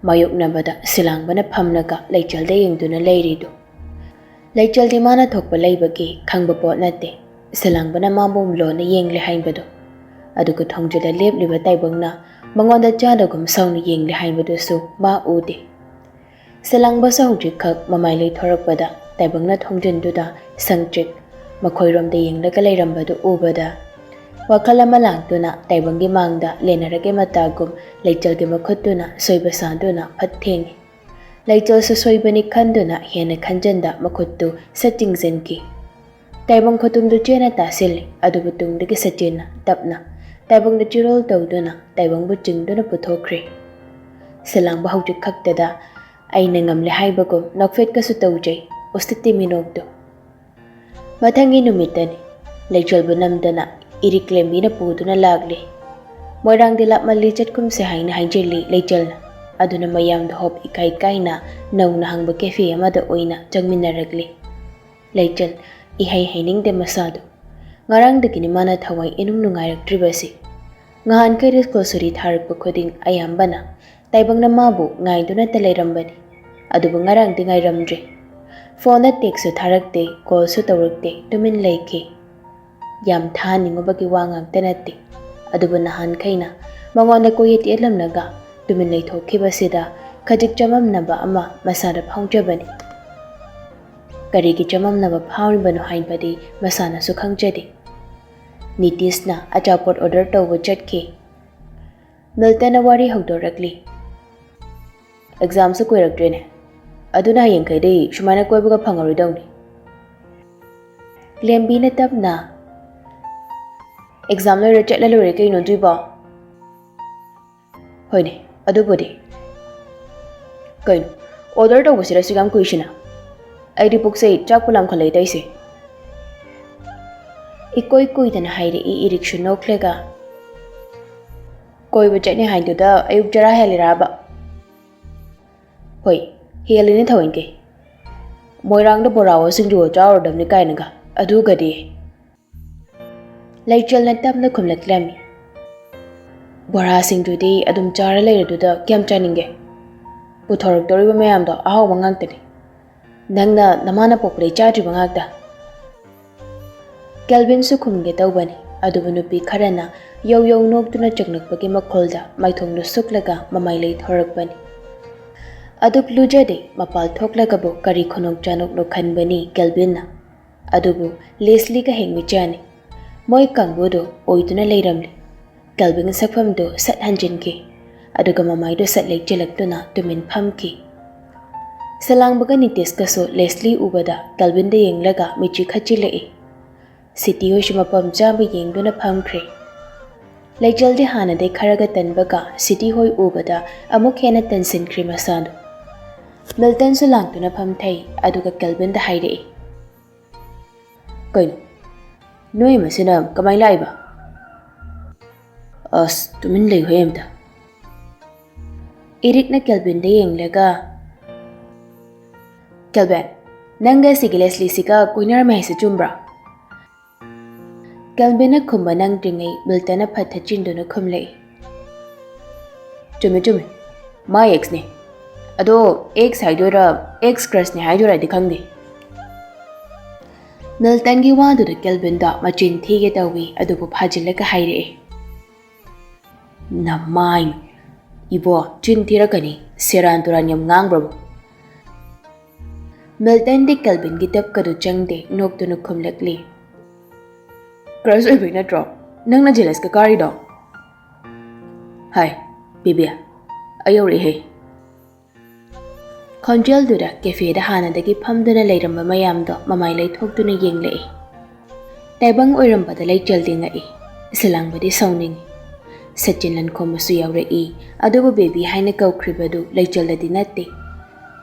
ꯃꯥꯌꯣꯛꯅꯕꯗ ꯁꯤꯂꯥꯡꯕꯅ ꯐꯝꯂꯒ ꯂꯩꯆꯦꯜꯗ ꯌꯦꯡꯗꯨꯅ ꯂꯩꯔꯤꯗꯨ꯫ ꯂꯩꯆꯦꯜꯗꯤ ꯃꯥꯅ ꯊꯣꯛꯄ ꯂꯩꯕꯒꯤ ꯈꯪꯕ ꯄꯣꯠ ꯅꯠꯇꯦ, ꯁꯤꯂꯥꯡꯕꯅ ꯃꯥꯕꯨ ꯂꯣꯟꯅ ꯌꯦꯡꯂꯦ ꯍꯥꯏꯕꯗꯨ꯫ ꯑꯗꯨꯒ ꯊꯣꯡꯖꯤꯜꯗ ꯂꯦꯞꯂꯤꯕ ꯇꯥꯏꯕꯪꯅ ꯃꯉꯣꯟꯗ ꯆꯥꯗꯒꯨꯝ ꯁꯥꯎꯅ ꯌꯦꯡꯂꯦ ꯍꯥꯏꯕꯗꯨꯁꯨ ꯃꯥ ꯎꯗꯦ꯫ ꯁꯤꯂꯥꯡꯕꯁꯨ ꯍꯧꯖꯤꯛꯈꯛ ꯃꯃꯥꯏ ꯂꯩꯊꯣꯔꯛꯄꯗ ꯇꯥꯏꯕꯪꯅ ꯊꯣꯡꯖꯤꯟꯗꯨꯗ ꯁꯪꯇ꯭ꯔꯤꯛ ꯃꯈꯣꯏꯔꯣꯝꯗ ꯌꯦꯡꯂꯒ ꯂꯩꯔꯝꯕꯗꯨ ꯎꯕꯗ ꯋꯥꯈꯜ ꯑꯃ ꯂꯥꯛꯇꯨꯅ ꯇꯥꯏꯕꯪꯒꯤ ꯃꯥꯡꯗ ꯂꯦꯟꯅꯔꯒꯦ ꯃꯇꯥꯒꯨꯝ ꯂꯩꯆꯦꯜꯒꯤ ꯃꯈꯨꯠꯇꯨꯅ ꯁꯣꯏꯕ ꯁꯥꯗꯨꯅ ꯐꯠ ꯊꯦꯡꯉꯤ꯫ ꯂꯩꯆꯦꯜꯁꯨ ꯁꯣꯏꯕꯅꯤ ꯈꯟꯗꯨꯅ ꯍꯦꯟꯅ ꯈꯟꯖꯟꯗ ꯃꯈꯨꯠꯇꯨ ꯁꯠ ꯆꯤꯡꯁꯤꯟꯈꯤ꯫ ꯇꯥꯏꯕꯪ ꯈꯨꯇꯨꯝꯗꯨ ꯆꯦꯟꯅ ꯇꯥꯁꯤꯜꯂꯤ, ꯑꯗꯨꯕꯨ ꯇꯨꯡꯗꯒꯤ ꯁꯆꯤꯟꯅ ꯇꯞꯅ ꯇꯥꯏꯕꯪꯗ ꯆꯤꯔꯣꯜ ꯇꯧꯗꯨꯅ ꯇꯥꯏꯕꯪꯕꯨ ꯆꯤꯡꯗꯨꯅ ꯄꯨꯊꯣꯛꯈ꯭ꯔꯦ꯫ ꯁꯤꯂꯥꯡꯕ ꯍꯧꯖꯤꯛ ꯈꯛꯇꯗ ꯑꯩꯅ ꯉꯝꯂꯦ ꯍꯥꯏꯕꯒꯨꯝ ꯅꯣꯛꯐꯦꯠꯀꯁꯨ ꯇꯧꯖꯩ, ꯎꯁꯤꯠꯇꯦ ꯃꯤꯅꯣꯛꯇꯨ꯫ ꯃꯊꯪꯒꯤ ꯅꯨꯃꯤꯠꯇꯅꯤ꯫ ꯂꯩꯆꯦꯜꯕꯨ ꯅꯝꯗꯅ ꯏꯔꯤꯛ ꯂꯦꯝꯕꯤꯅ ꯄꯨꯗꯨꯅ ꯂꯥꯛꯂꯤ꯫ "ꯃꯣꯏꯔꯥꯡꯗꯤ ꯂꯥꯞꯃꯜꯂꯤ, ꯆꯠꯈꯨꯝꯁꯦ" ꯍꯥꯏꯅ ꯍꯥꯏꯖꯤꯜꯂꯤ ꯂꯩꯆꯜꯅ꯫ ꯑꯗꯨꯅ ꯃꯌꯥꯝꯗꯣ ꯍꯣꯞ ꯏꯀꯥꯏ ꯀꯥꯏꯅ ꯅꯧꯅ ꯍꯥꯡꯕ ꯀꯦꯐꯦ ꯑꯃꯗ ꯑꯣꯏꯅ ꯆꯪꯃꯤꯟꯅꯔꯛꯂꯤ꯫ ꯂꯩꯆꯜ ꯏꯍꯩ ꯍꯩꯅꯤꯡꯗꯦ ꯃꯁꯥꯗꯣ꯫ ꯉꯔꯥꯡꯗꯒꯤꯅꯤ ꯃꯥꯅ ꯊꯋꯥꯏ ꯏꯅꯨꯡ ꯅꯨꯡꯉꯥꯏꯔꯛꯇ꯭ꯔꯤꯕꯁꯤ꯫ ꯉꯍꯥꯟꯈꯩꯗꯤ ꯁ꯭ꯀꯨꯜ ꯁꯨꯇꯤ ꯊꯥꯔꯛꯄ ꯈꯨꯗꯤꯡ ꯑꯌꯥꯝꯕꯅ ꯇꯥꯏꯕꯪꯅ ꯃꯥꯕꯨ ꯉꯥꯏꯗꯨꯅꯇ ꯂꯩꯔꯝꯕꯅꯤ꯫ ꯑꯗꯨꯕꯨ ꯉꯔꯥꯡꯗꯤ ꯉꯥꯏꯔꯝꯗ꯭ꯔꯦ꯫ ꯐꯣꯟꯗ ꯇꯦꯛꯁꯁꯨ ꯊꯥꯔꯛꯇꯦ, ꯀꯣꯜꯁꯨ ꯇꯧꯔꯛꯇꯦ, ꯇꯨꯃꯤꯟ ꯂꯩꯈꯤ꯫ ꯌꯥꯝ ꯊꯥꯍꯟꯅꯤꯡꯉꯨꯕꯒꯤ ꯋꯥ ꯉꯥꯛꯇ ꯅꯠꯇꯦ, ꯑꯗꯨꯕꯨ ꯅꯍꯥꯟꯈꯩꯅ ꯃꯉꯣꯟꯗ ꯀꯣꯏꯌꯦꯠ ꯌꯦꯠꯂꯝꯂꯒ ꯇꯨꯃꯤꯟ ꯂꯩꯊꯣꯛꯈꯤꯕꯁꯤꯗ ꯈꯖꯤꯛ ꯆꯃꯝꯅꯕ ꯑꯃ ꯃꯁꯥꯗ ꯐꯥꯎꯖꯕꯅꯤ꯫ ꯀꯔꯤꯒꯤ ꯆꯃꯝꯅꯕ ꯐꯥꯎꯔꯤꯕꯅꯣ ꯍꯥꯏꯕꯗꯤ ꯃꯁꯥꯅꯁꯨ ꯈꯪꯖꯗꯦ꯫ ꯅꯤꯇꯤꯁꯅ ꯑꯆꯥꯄꯣꯠ ꯑꯣꯔꯗꯔ ꯇꯧꯕ ꯆꯠꯈꯤ꯫ ꯃꯤꯜꯇꯟꯅ ꯋꯥꯔꯤ ꯍꯧꯗꯣꯔꯛꯂꯤ꯫ "ꯑꯦꯛꯖꯥꯝꯁꯨ ꯀꯨꯏꯔꯛꯇ꯭ꯔꯦꯅꯦ, ꯑꯗꯨꯅ ꯍꯌꯦꯡꯈꯩꯗꯤ ꯁꯨꯃꯥꯏꯅ ꯀꯣꯏꯕꯒ ꯐꯪꯉꯔꯣꯏꯗꯧꯅꯤ꯫" ꯂꯦꯝꯕꯤꯅ ꯇꯞꯅ, "ꯑꯦꯛꯖꯥꯝ ꯂꯣꯏꯔ ꯆꯠꯂ ꯂꯣꯏꯔꯦ ꯀꯩꯅꯣ ꯑꯗꯨꯏꯕꯣ?" "ꯍꯣꯏꯅꯦ, ꯑꯗꯨꯕꯨꯗꯤ꯫ ꯀꯩꯅꯣ, ꯑꯣꯔꯗꯔ ꯇꯧꯕꯁꯤꯗ ꯑꯁꯨꯛ ꯌꯥꯝ ꯀꯨꯏꯁꯤꯅ? ꯑꯩꯗꯤ ꯄꯨꯛꯁꯦ ꯆꯥꯛꯄꯨ ꯂꯥꯝꯈꯠꯂꯛꯏꯗ ꯑꯩꯁꯦ꯫" ꯏꯀꯣꯏ ꯀꯣꯏꯗꯅ ꯍꯥꯏꯔꯛꯏ ꯏꯔꯤꯛꯁꯨ ꯅꯣꯛꯂꯒ꯫ "ꯀꯣꯏꯕ ꯆꯠꯅꯤ ꯍꯥꯏꯗꯨꯗ ꯑꯌꯨꯛ ꯆꯔꯥ ꯍꯦꯜꯂꯤꯔꯕ?" "ꯍꯣꯏ, ꯍꯦꯜꯂꯤꯅꯦ ꯊꯑꯣꯏꯀꯤ꯫ ꯃꯣꯏꯔꯥꯡꯗ ꯕꯣꯔꯥꯋꯣ ꯁꯤꯡꯖꯨꯋꯣ ꯆꯥꯔꯨꯔꯗꯕꯅꯤ ꯀꯥꯏꯅꯒ꯫ ꯑꯗꯨꯒꯗꯤ꯫" ꯂꯩꯆꯜꯅ ꯇꯞꯅ ꯈꯨꯝꯂꯛꯂꯝꯃꯤ꯫ "ꯕꯣꯔꯥ ꯁꯤꯡꯖꯨꯗꯤ ꯑꯗꯨꯝ ꯆꯥꯔ ꯂꯩꯔꯗꯨꯗ ꯀꯌꯥꯝ ꯆꯥꯅꯤꯡꯒꯦ? ꯄꯨꯊꯣꯔꯛꯇꯧꯔꯤꯕ ꯃꯌꯥꯝꯗꯣ ꯑꯍꯥꯎꯕ ꯉꯥꯛꯇꯅꯤ꯫ ꯅꯪꯅ ꯅꯃꯥꯅ ꯄꯣꯛꯄꯗꯩ ꯆꯥꯗ꯭ꯔꯤꯕ ꯉꯥꯛꯇ꯫" ꯀꯦꯜꯚꯤꯟꯁꯨ ꯈꯨꯝꯒꯦ ꯇꯧꯕꯅꯤ, ꯑꯗꯨꯕꯨ ꯅꯨꯄꯤ ꯈꯔꯅ ꯌꯧ ꯌꯧ ꯅꯣꯛꯇꯨꯅ ꯆꯪꯂꯛꯄꯒꯤ ꯃꯈꯣꯜꯗ ꯃꯥꯏꯊꯣꯡꯗꯨ ꯁꯨꯛꯂꯒ ꯃꯃꯥꯏ ꯂꯩꯊꯣꯔꯛꯄꯅꯤ꯫ ꯑꯗꯨꯛ ꯂꯨꯖꯗꯦ, ꯃꯄꯥꯜ ꯊꯣꯛꯂꯒꯕꯨ ꯀꯔꯤ ꯈꯨꯅꯣꯛ ꯆꯥꯅꯣꯛꯅꯣ ꯈꯟꯕꯅꯤ ꯀꯦꯜꯚꯤꯟꯅ꯫ ꯑꯗꯨꯕꯨ ꯂꯦꯁꯂꯤꯒ ꯍꯦꯛ ꯃꯤꯠꯆꯥꯅꯤ꯫ ꯃꯣꯏ ꯀꯥꯡꯕꯨꯗꯨ ꯑꯣꯏꯗꯨꯅ ꯂꯩꯔꯝꯂꯤ꯫ ꯀꯦꯜꯚꯤꯟ ꯁꯛꯐꯝꯗꯨ ꯁꯠ ꯍꯟꯖꯤꯟꯈꯤ, ꯑꯗꯨꯒ ꯃꯃꯥꯏꯗꯨ ꯁꯠ ꯂꯩꯆꯤꯜꯂꯛꯇꯨꯅ ꯇꯨꯃꯤꯟ ꯐꯝꯈꯤ꯫ ꯁꯂꯥꯡꯕꯒ ꯅꯤꯇꯤꯁꯀꯁꯨ ꯂꯦꯁꯂꯤ ꯎꯕꯗ ꯀꯦꯜꯚꯤꯟꯗ ꯌꯦꯡꯂꯒ ꯃꯤꯠꯆꯤ ꯈꯠꯆꯤꯜꯂꯛꯏ꯫ ꯁꯤꯇꯤ ꯍꯣꯏꯁꯨ ꯃꯐꯝ ꯆꯥꯕ ꯌꯦꯡꯗꯨꯅ ꯐꯝꯈ꯭ꯔꯦ꯫ ꯂꯩꯆꯜꯗꯤ ꯍꯥꯟꯅꯗꯩ ꯈꯔꯒ ꯇꯟꯕꯒ ꯁꯤꯇꯤ ꯍꯣꯏ ꯎꯕꯗ ꯑꯃꯨꯛ ꯍꯦꯟꯅ ꯇꯟꯁꯤꯟꯈ꯭ꯔꯦ ꯃꯁꯥꯗꯨ꯫ ꯃꯤꯜꯇꯟꯁꯨ ꯂꯥꯛꯇꯨꯅ ꯐꯝꯊꯩ, ꯑꯗꯨꯒ ꯀꯦꯜꯚꯤꯟꯗ ꯍꯥꯏꯔꯛꯏ, "ꯀꯩꯅꯣ, ꯅꯣꯏ ꯃꯁꯤꯅ ꯀꯃꯥꯏ ꯂꯥꯛꯏꯕ?" ꯑꯁ, ꯇꯨꯃꯤꯟ ꯂꯩꯌꯨꯍꯦ ꯑꯝꯇ꯫ ꯏꯔꯤꯛꯅ ꯀꯦꯜꯕꯤꯟꯗ ꯌꯦꯡꯂꯒ, "ꯀꯦꯜꯕꯤꯟ, ꯅꯪꯒ ꯁꯤꯒꯤ ꯂꯦꯁꯂꯤꯁꯤꯒ ꯀꯣꯏꯅꯔꯝꯃꯦ ꯍꯥꯏꯁꯦ ꯆꯨꯝꯕ꯭ꯔꯣ?" ꯀꯦꯜꯕꯤꯟꯅ ꯈꯨꯝꯕ ꯅꯪꯗ꯭ꯔꯤꯉꯩ ꯃꯤꯜꯇꯟꯅ ꯐꯠ ꯊꯠꯆꯤꯟꯗꯨꯅ ꯈꯨꯝꯂꯛꯏ, "ꯆꯨꯝꯃꯦ, ꯆꯨꯝꯃꯦ, ꯃꯥ ꯑꯦꯛꯁꯅꯦ꯫ ꯑꯗꯣ ꯑꯦꯛꯁ ꯍꯥꯏꯗꯣꯏꯔꯥ, ꯑꯦꯛꯁ ꯀ꯭ꯔꯁꯅꯦ ꯍꯥꯏꯗꯣꯏꯔꯥꯗꯤ ꯈꯪꯗꯦ꯫" ꯃꯤꯜꯇꯟꯒꯤ ꯋꯥꯗꯨꯗ ꯀꯦꯜꯕꯤꯟꯗꯣ ꯃꯆꯤꯟ ꯊꯤꯒꯦ ꯇꯧꯏ, ꯑꯗꯨꯕꯨ ꯐꯥꯖꯤꯜꯂꯒ ꯍꯥꯏꯔꯛꯑꯦ, "ꯅꯃꯥꯏ, ꯏꯕꯣ, ꯆꯤꯟ ꯊꯤꯔꯛꯀꯅꯤ, ꯁꯦꯔꯥꯟ ꯇꯨꯔꯥꯟ ꯌꯥꯝ ꯉꯥꯡꯕ꯭ꯔꯕ?" ꯃꯤꯜꯇꯟꯗꯤ ꯀꯦꯜꯕꯤꯟꯒꯤ ꯇꯞꯀꯗꯨ ꯆꯪꯗꯦ, ꯅꯣꯛꯇꯨꯅ ꯈꯨꯝꯂꯛꯂꯤ, "ꯀ꯭ꯔꯁ ꯑꯣꯏꯕꯩ ꯅꯠꯇ꯭ꯔꯣ ꯅꯪꯅ ꯖꯦꯂꯁꯀ ꯀꯥꯔꯤꯗꯣ?" "ꯍꯥꯏ, ꯕꯦꯕꯤ, ꯑꯩ ꯌꯧꯔꯛꯑꯦꯍꯦ꯫" ꯈꯣꯟꯖꯦꯜꯗꯨꯗ ꯀꯦꯐꯦꯗ ꯍꯥꯟꯅꯗꯒꯤ ꯐꯝꯗꯨꯅ ꯂꯩꯔꯝꯕ ꯃꯌꯥꯝꯗꯣ ꯃꯃꯥꯏ ꯂꯩꯊꯣꯛꯇꯨꯅ ꯌꯦꯡꯂꯛꯏ꯫ ꯇꯥꯏꯕꯪ ꯑꯣꯏꯔꯝꯕꯗ ꯂꯩꯆꯜꯗꯤ ꯉꯛꯏ, ꯁꯂꯥꯡꯕꯗꯤ ꯁꯥꯎꯅꯤꯡꯏ꯫ ꯁꯆꯤꯟ ꯂꯟꯈꯣꯝꯕꯁꯨ ꯌꯥꯎꯔꯛꯏ, ꯑꯗꯨꯕꯨ ꯕꯦꯕꯤ ꯍꯥꯏꯅ ꯀꯧꯈ꯭ꯔꯤꯕꯗꯨ ꯂꯩꯆꯜꯗꯗꯤ ꯅꯠꯇꯦ꯫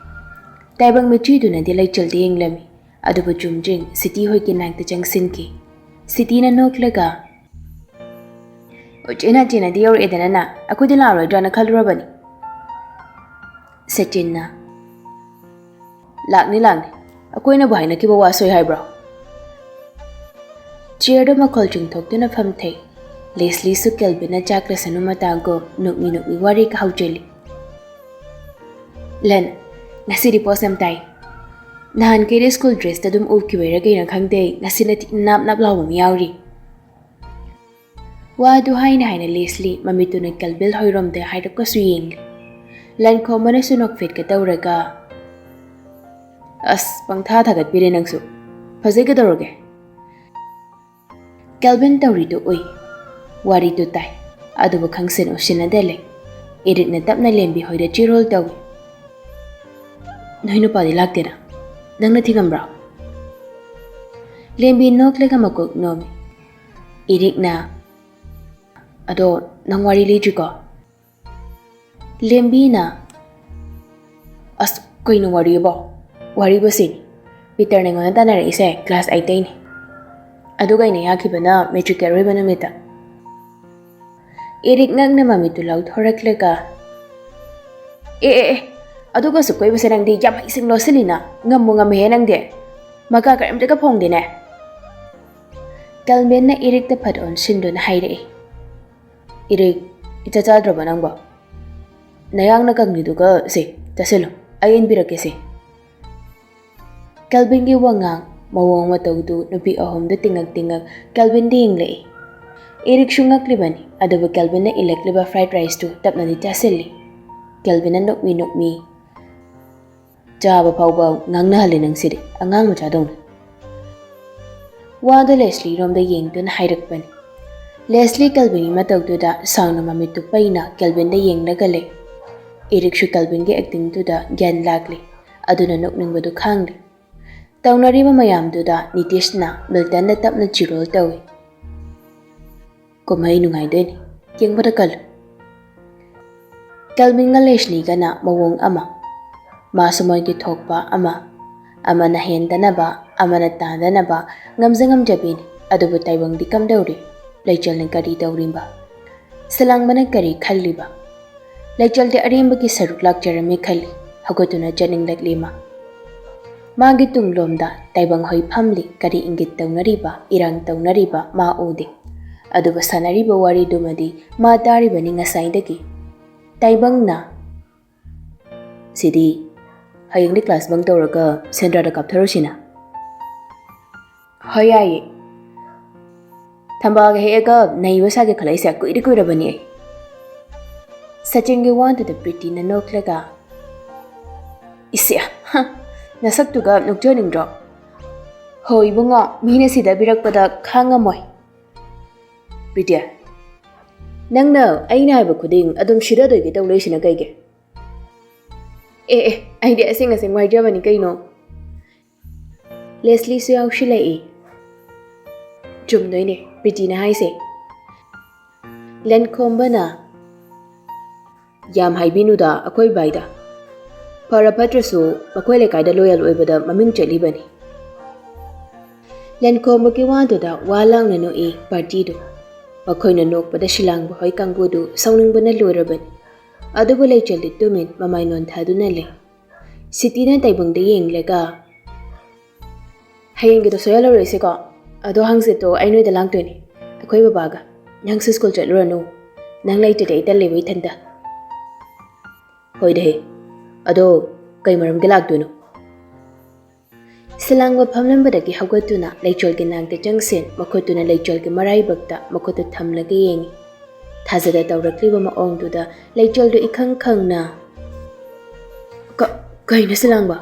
ꯇꯥꯏꯕꯪ ꯃꯤꯆꯤꯗꯨꯅꯗꯤ ꯂꯩꯆꯜꯗ ꯌꯦꯡꯂꯝꯃꯤ, ꯑꯗꯨꯕꯨ ꯆꯨꯝꯗ꯭ꯔꯤꯡ ꯁꯤꯇꯤ ꯍꯣꯏꯒꯤ ꯅꯥꯛꯇ ꯆꯪꯁꯤꯟꯈꯤ꯫ ꯁꯤꯇꯤꯅ ꯅꯣꯛꯂꯒ, "ꯎꯆꯤꯟ ꯅꯥꯆꯤꯟꯅꯗꯤ ꯌꯧꯔꯛꯑꯦꯗꯅ, ꯅ ꯑꯩꯈꯣꯏꯗꯤ ꯂꯥꯛꯑꯔꯣꯏꯗ꯭ꯔꯥꯅ ꯈꯜꯂꯨꯔꯕꯅꯤ꯫" ꯁꯆꯤꯟꯅ, "ꯂꯥꯛꯅꯤ, ꯂꯥꯛꯅꯤ, ꯑꯩꯈꯣꯏꯅꯕꯨ ꯍꯥꯏꯅꯈꯤꯕ ꯋꯥ ꯁꯣꯏ ꯍꯥꯏꯕ꯭ꯔꯣ?" ꯆꯤꯌꯔꯗ ꯃꯈꯣꯜ ꯆꯤꯡꯊꯣꯛꯇꯨꯅ ꯐꯝꯊꯩ꯫ ꯂꯦꯁꯂꯤꯁꯨ ꯀꯦꯜꯕꯤꯟꯅ ꯆꯥꯛꯂꯁꯅꯨ ꯃꯇꯥꯒꯨꯝ ꯅꯣꯛꯃꯤ ꯅꯣꯛꯃꯤ ꯋꯥꯔꯤꯒ ꯍꯧꯖꯤꯜꯂꯤ꯫ "ꯂꯟ, ꯉꯁꯤꯗꯤ ꯄꯣꯁ ꯌꯥꯝ ꯇꯥꯏ꯫ ꯅꯍꯥꯟꯈꯩꯗꯤ ꯁ꯭ꯀꯨꯜ ꯗ꯭ꯔꯦꯁꯇ ꯑꯗꯨꯝ ꯎꯈꯤꯕꯩꯔꯥ ꯀꯩꯅꯣ ꯈꯪꯗꯦ, ꯉꯁꯤꯅ ꯊꯤ ꯅꯥꯞ ꯅꯥꯞ ꯂꯥꯎꯕ ꯑꯃ ꯌꯥꯎꯔꯤ꯫" ꯋꯥꯗꯨ ꯍꯥꯏꯅ ꯍꯥꯏꯅ ꯂꯦꯁꯂꯤ ꯃꯃꯤꯠꯇꯨꯅ ꯀꯦꯜꯕꯤꯟ ꯍꯣꯏꯔꯣꯝꯗ ꯍꯥꯏꯔꯞꯀꯁꯨ ꯌꯦꯡꯂꯤ꯫ ꯂꯟꯈꯣꯝꯕꯅꯁꯨ ꯅꯣꯛꯐꯦꯠꯀ ꯇꯧꯔꯒ, "ꯑꯁ, ꯄꯪꯊꯥ ꯊꯥꯒꯠꯄꯤꯔꯦ ꯅꯪꯁꯨ꯫ ꯐꯖꯩ ꯀꯩꯗꯧꯔꯒꯦ?" ꯀꯦꯜꯕꯤꯟ ꯇꯧꯔꯤꯗꯨ ꯎꯏ꯫ ꯋꯥꯔꯤꯗꯨ ꯇꯥꯏ꯫ ꯑꯗꯨꯕꯨ ꯈꯪꯁꯤꯟ ꯎꯁꯤꯟꯅꯗ ꯂꯩ꯫ ꯏꯔꯤꯛꯅ ꯇꯞꯅ ꯂꯦꯝꯕꯤ ꯍꯣꯏꯗ ꯆꯤꯔꯣꯜ ꯇꯧꯏ꯫ "ꯅꯣꯏ ꯅꯨꯄꯥꯗꯤ ꯂꯥꯛꯇꯦꯅ? ꯅꯪꯅ ꯊꯤꯡꯉꯝꯕ꯭ꯔꯣ?" ꯂꯦꯝꯕꯤ ꯅꯣꯛꯂꯒ ꯃꯀꯣꯛ ꯅꯣꯝꯃꯤ꯫ ꯏꯔꯤꯛꯅ, "ꯑꯗꯣ ꯅꯪ ꯋꯥꯔꯤ ꯂꯤꯗ꯭ꯔꯤꯀꯣ?" ꯂꯦꯝꯕꯤꯅ, "ꯑꯁ, ꯀꯩꯅꯣ ꯋꯥꯔꯤꯕꯣ? ꯋꯥꯔꯤꯕꯨ ꯁꯤꯅꯤ꯫ ꯄꯤꯇꯔꯅ ꯑꯩꯉꯣꯟꯗ ꯇꯥꯟꯅꯔꯛꯏꯁꯦ ꯀ꯭ꯂꯥꯁ ꯑꯩꯠꯇꯩꯅꯤ꯫ ꯑꯗꯨꯒ ꯑꯩꯅ ꯌꯥꯈꯤꯕꯅ ꯃꯦꯇ꯭ꯔꯤꯛꯀꯤ ꯑꯔꯣꯏꯕ ꯅꯨꯃꯤꯠꯇ꯫" ꯏꯔꯤꯛ ꯉꯛꯅ ꯃꯃꯤꯠꯇꯨ ꯂꯥꯎꯊꯣꯔꯛꯂꯒ, "ꯑꯦ ꯑꯦ ꯑꯦ, ꯑꯗꯨꯒꯁꯨ ꯀꯣꯏꯕꯁꯦ ꯅꯪꯗꯤ ꯌꯥꯝ ꯍꯩꯁꯤꯡ ꯂꯣꯠꯁꯤꯜꯂꯤꯅ, ꯉꯝꯃꯨ ꯉꯝꯃꯦꯍꯦ ꯅꯪꯗꯤ, ꯃꯀꯥ ꯀꯔꯤꯝꯇꯒ ꯐꯣꯡꯗꯦꯅꯦ?" ꯀꯦꯜꯚꯤꯟꯅ ꯏꯔꯤꯛꯇ ꯐꯠ ꯑꯣꯟꯁꯤꯟꯗꯨꯅ ꯍꯥꯏꯔꯛꯏ, "ꯏꯔꯤꯛ, ꯏꯆꯥ ꯆꯥꯗ꯭ꯔꯕ ꯅꯪꯕꯣ? ꯅꯌꯥꯡꯅ ꯀꯪꯂꯤꯗꯨꯒ ꯁꯦ, ꯆꯥꯁꯤꯜꯂꯨ, ꯑꯩ ꯏꯟꯕꯤꯔꯛꯀꯦꯁꯦ꯫" ꯀꯦꯜꯚꯤꯟꯒꯤ ꯋꯥꯉꯥꯡ, ꯃꯑꯣꯡ ꯃꯇꯧꯗꯨ ꯅꯨꯄꯤ ꯑꯍꯨꯝꯗꯨ ꯇꯤꯡꯉꯛ ꯇꯤꯡꯉꯛ ꯀꯦꯜꯚꯤꯟꯗ ꯌꯦꯡꯂꯛꯏ꯫ ꯏꯔꯤꯛꯁꯨ ꯉꯛꯂꯤꯕꯅꯤ, ꯑꯗꯨꯕꯨ ꯀꯦꯜꯚꯤꯟꯅ ꯏꯜꯂꯛꯂꯤꯕ ꯐ꯭ꯔꯥꯏꯗ ꯔꯥꯏꯁꯇꯨ ꯇꯞꯅꯗꯤ ꯆꯥꯁꯤꯜꯂꯤ꯫ ꯀꯦꯜꯚꯤꯟꯅ ꯅꯣꯛꯃꯤ ꯅꯣꯛꯃꯤ, "ꯆꯥꯕ ꯐꯥꯎꯕ ꯉꯥꯡꯅꯍꯜꯂꯤ ꯅꯪꯁꯤꯗꯤ, ꯑꯉꯥꯡ ꯃꯆꯥꯗꯧꯅ꯫" ꯋꯥꯗꯨ ꯂꯦꯁꯂꯤꯔꯣꯝꯗ ꯌꯦꯡꯗꯨꯅ ꯍꯥꯏꯔꯛꯄꯅꯤ꯫ ꯂꯦꯁꯂꯤ ꯀꯦꯜꯚꯤꯟꯒꯤ ꯃꯇꯧꯗꯨꯗ ꯁꯥꯎꯅ ꯃꯃꯤꯠꯇꯨ ꯄꯩꯅ ꯀꯦꯜꯚꯤꯟꯗ ꯌꯦꯡꯂꯒ ꯂꯩ꯫ ꯏꯔꯤꯛꯁꯨ ꯀꯦꯜꯚꯤꯟꯒꯤ ꯑꯦꯛꯇꯤꯡꯗꯨꯗ ꯒ꯭ꯌꯥꯟ ꯂꯥꯛꯂꯤ, ꯑꯗꯨꯅ ꯅꯣꯛꯅꯤꯡꯕꯗꯨ ꯈꯥꯡꯂꯤ꯫ ꯇꯧꯅꯔꯤꯕ ꯃꯌꯥꯝꯗꯨꯗ ꯅꯤꯇꯤꯁꯅ ꯃꯤꯜꯇꯟꯗ ꯇꯞꯅ ꯆꯤꯔꯣꯜ ꯇꯧꯏ꯫ "ꯀꯨꯝꯍꯩ ꯅꯨꯡꯉꯥꯏꯗꯣꯏꯅꯤ, ꯌꯦꯡꯕꯗ ꯀꯜꯂꯨ꯫" ꯀꯦꯜꯚꯤꯟꯒ ꯂꯦꯁꯂꯤꯒꯅ ꯃꯑꯣꯡ ꯑꯃ, ꯃꯥꯁꯨ ꯃꯣꯏꯒꯤ ꯊꯣꯛꯄ ꯑꯃ, ꯑꯃꯅ ꯍꯦꯟꯗꯅꯕ, ꯑꯃꯅ ꯇꯥꯗꯅꯕ, ꯉꯝꯖ ꯉꯝꯖꯕꯤꯅꯤ꯫ ꯑꯗꯨꯕꯨ ꯇꯥꯏꯕꯪꯗꯤ ꯀꯝꯗꯧꯔꯤ? ꯂꯩꯆꯜꯅ ꯀꯔꯤ ꯇꯧꯔꯤꯕ? ꯁꯂꯥꯡꯕꯅ ꯀꯔꯤ ꯈꯜꯂꯤꯕ? ꯂꯩꯆꯜꯗꯤ ꯑꯔꯦꯝꯕꯒꯤ ꯁꯔꯨꯛ ꯂꯥꯛꯆꯔꯝꯃꯤ ꯈꯜꯂꯤ꯫ ꯍꯧꯒꯠꯇꯨꯅ ꯆꯠꯅꯤꯡꯂꯛꯂꯤ ꯃꯥ꯫ ꯃꯥꯒꯤ ꯇꯨꯡꯂꯣꯝꯗ ꯇꯥꯏꯕꯪ ꯍꯣꯏ ꯐꯝꯂꯤ, ꯀꯔꯤ ꯏꯪꯒꯤꯠ ꯇꯧꯅꯔꯤꯕ, ꯏꯔꯥꯡ ꯇꯧꯅꯔꯤꯕ ꯃꯥ ꯎꯗꯦ꯫ ꯑꯗꯨꯕꯨ ꯁꯥꯟꯅꯔꯤꯕ ꯋꯥꯔꯤꯗꯨꯃꯗꯤ ꯃꯥ ꯇꯥꯔꯤꯕꯅꯤ ꯉꯁꯥꯏꯗꯒꯤ꯫ ꯇꯥꯏꯕꯪꯅ, "ꯁꯤꯗꯤ ꯍꯌꯦꯡꯗꯤ ꯀ꯭ꯂꯥꯁ ꯕꯪ ꯇꯧꯔꯒ ꯁꯦꯟꯗ꯭ꯔꯥꯗ ꯀꯥꯞꯊꯔꯨꯁꯤꯅ꯫" "ꯍꯣꯏ, ꯌꯥꯏꯌꯦ꯫ ꯊꯝꯕꯥꯜꯒ ꯍꯦꯛꯑꯒ ꯅꯩꯕ ꯁꯥꯒꯦ ꯈꯜꯂꯛꯏꯁꯦ ꯀꯨꯏꯗꯤ ꯀꯨꯏꯔꯕꯅꯤ ꯑꯩ꯫" ꯁꯆꯤꯟꯒꯤ ꯋꯥꯗꯨꯗ ꯄ꯭ꯔꯤꯇꯤꯅ ꯅꯣꯛꯂꯒ, "ꯏꯁꯦ, ꯍ, ꯅꯁꯛꯇꯨꯒ ꯅꯣꯛꯆꯅꯤꯡꯗ꯭ꯔꯣ? ꯍꯣ ꯏꯕꯨꯡꯉꯣ, ꯃꯤꯅ ꯁꯤꯗꯕꯤꯔꯛꯄꯗ ꯈꯥꯡꯉꯝꯃꯣꯏ꯫" "ꯄ꯭ꯔꯤꯇꯤ, ꯅꯪꯅ ꯑꯩꯅ ꯍꯥꯏꯕ ꯈꯨꯗꯤꯡ ꯑꯗꯨꯝ ꯁꯤꯗꯗꯣꯏꯒꯦ ꯇꯧ ꯂꯩꯁꯤꯅ ꯀꯩꯒꯤ?" "ꯑꯦ ꯑꯦ, ꯑꯩꯗꯤ ꯑꯁꯦꯡ ꯑꯁꯦꯡꯕ ꯍꯥꯏꯖꯕꯅꯤ ꯀꯩꯅꯣ꯫" ꯂꯦꯁꯂꯤꯁꯨ ꯌꯥꯎꯁꯤꯜꯂꯛꯏ꯫ "ꯆꯨꯝꯗꯣꯏꯅꯦ ꯄ꯭ꯔꯤꯇꯤꯅ ꯍꯥꯏꯁꯦ꯫" ꯂꯦꯟꯈꯣꯝꯕꯅ, "ꯌꯥꯝ ꯍꯥꯏꯕꯤꯅꯨꯗ ꯑꯩꯈꯣꯏ ꯕꯥꯏꯗ꯫ ꯐꯔ ꯐꯠꯇ꯭ꯔꯁꯨ ꯃꯈꯣꯏ ꯂꯩꯀꯥꯏꯗ ꯂꯣꯌꯦꯜ ꯑꯣꯏꯕꯗ ꯃꯃꯤꯡ ꯆꯠꯂꯤꯕꯅꯤ꯫" ꯂꯦꯟꯈꯣꯝꯕꯒꯤ ꯋꯥꯗꯨꯗ ꯋꯥ ꯂꯥꯎꯅ ꯅꯣꯛꯏ ꯄꯥꯔꯇꯤꯗꯨ꯫ ꯃꯈꯣꯏꯅ ꯅꯣꯛꯄꯗ ꯁꯤꯂꯥꯡꯕ ꯍꯣꯏ ꯀꯥꯡꯕꯨꯗꯨ ꯁꯥꯎꯅꯤꯡꯕꯅ ꯂꯣꯏꯔꯕꯅꯤ꯫ ꯑꯗꯨꯕꯨ ꯂꯩꯆꯜꯗꯤ ꯇꯨꯃꯤꯟ ꯃꯃꯥꯏ ꯅꯣꯟꯊꯗꯨꯅ ꯂꯩ꯫ ꯁꯤꯇꯤꯅ ꯇꯥꯏꯕꯪꯗ ꯌꯦꯡꯂꯒ, "ꯍꯌꯦꯡꯒꯤꯗꯣ ꯁꯣꯏꯍꯜꯂꯔꯣꯏꯁꯤꯀꯣ꯫ ꯑꯗꯣ ꯍꯪꯆꯤꯠꯇꯣ ꯑꯩ ꯅꯣꯏꯗ ꯂꯥꯛꯇꯣꯏꯅꯤ, ꯑꯩꯈꯣꯏ ꯕꯕꯥꯒ꯫ ꯅꯪꯁꯨ ꯁ꯭ꯀꯨꯜ ꯆꯠꯂꯨꯔꯅꯨ꯫ ꯅꯪ ꯂꯩꯇ꯭ꯔꯗꯤ ꯑꯩ ꯇꯜꯂꯦꯕ ꯏꯊꯟꯇ꯫" "ꯍꯣꯏꯗ ꯍꯦ꯫ ꯑꯗꯣ ꯀꯩ ꯃꯔꯝꯒꯤ ꯂꯥꯛꯇꯣꯏꯅꯣ?" ꯁꯤꯂꯥꯡꯕ ꯐꯝꯂꯝꯕꯗꯒꯤ ꯍꯧꯒꯠꯇꯨꯅ ꯂꯩꯆꯣꯜꯒꯤ ꯅꯥꯛꯇ ꯆꯪꯁꯤꯟ, ꯃꯈꯨꯠꯇꯨꯅ ꯂꯩꯆꯣꯜꯒꯤ ꯃꯔꯥꯏꯕꯛꯇ ꯃꯈꯨꯠꯇꯨ ꯊꯝꯂꯒ ꯌꯦꯡꯉꯤ꯫ ꯊꯥꯖꯗ ꯇꯧꯔꯛꯂꯤꯕ ꯃꯑꯣꯡꯗꯨꯗ ꯂꯩꯆꯣꯜꯗꯨ ꯏꯈꯪ ꯈꯪꯅ, "ꯀ-, ꯀꯩꯅꯣ ꯁꯤꯂꯥꯡꯕ?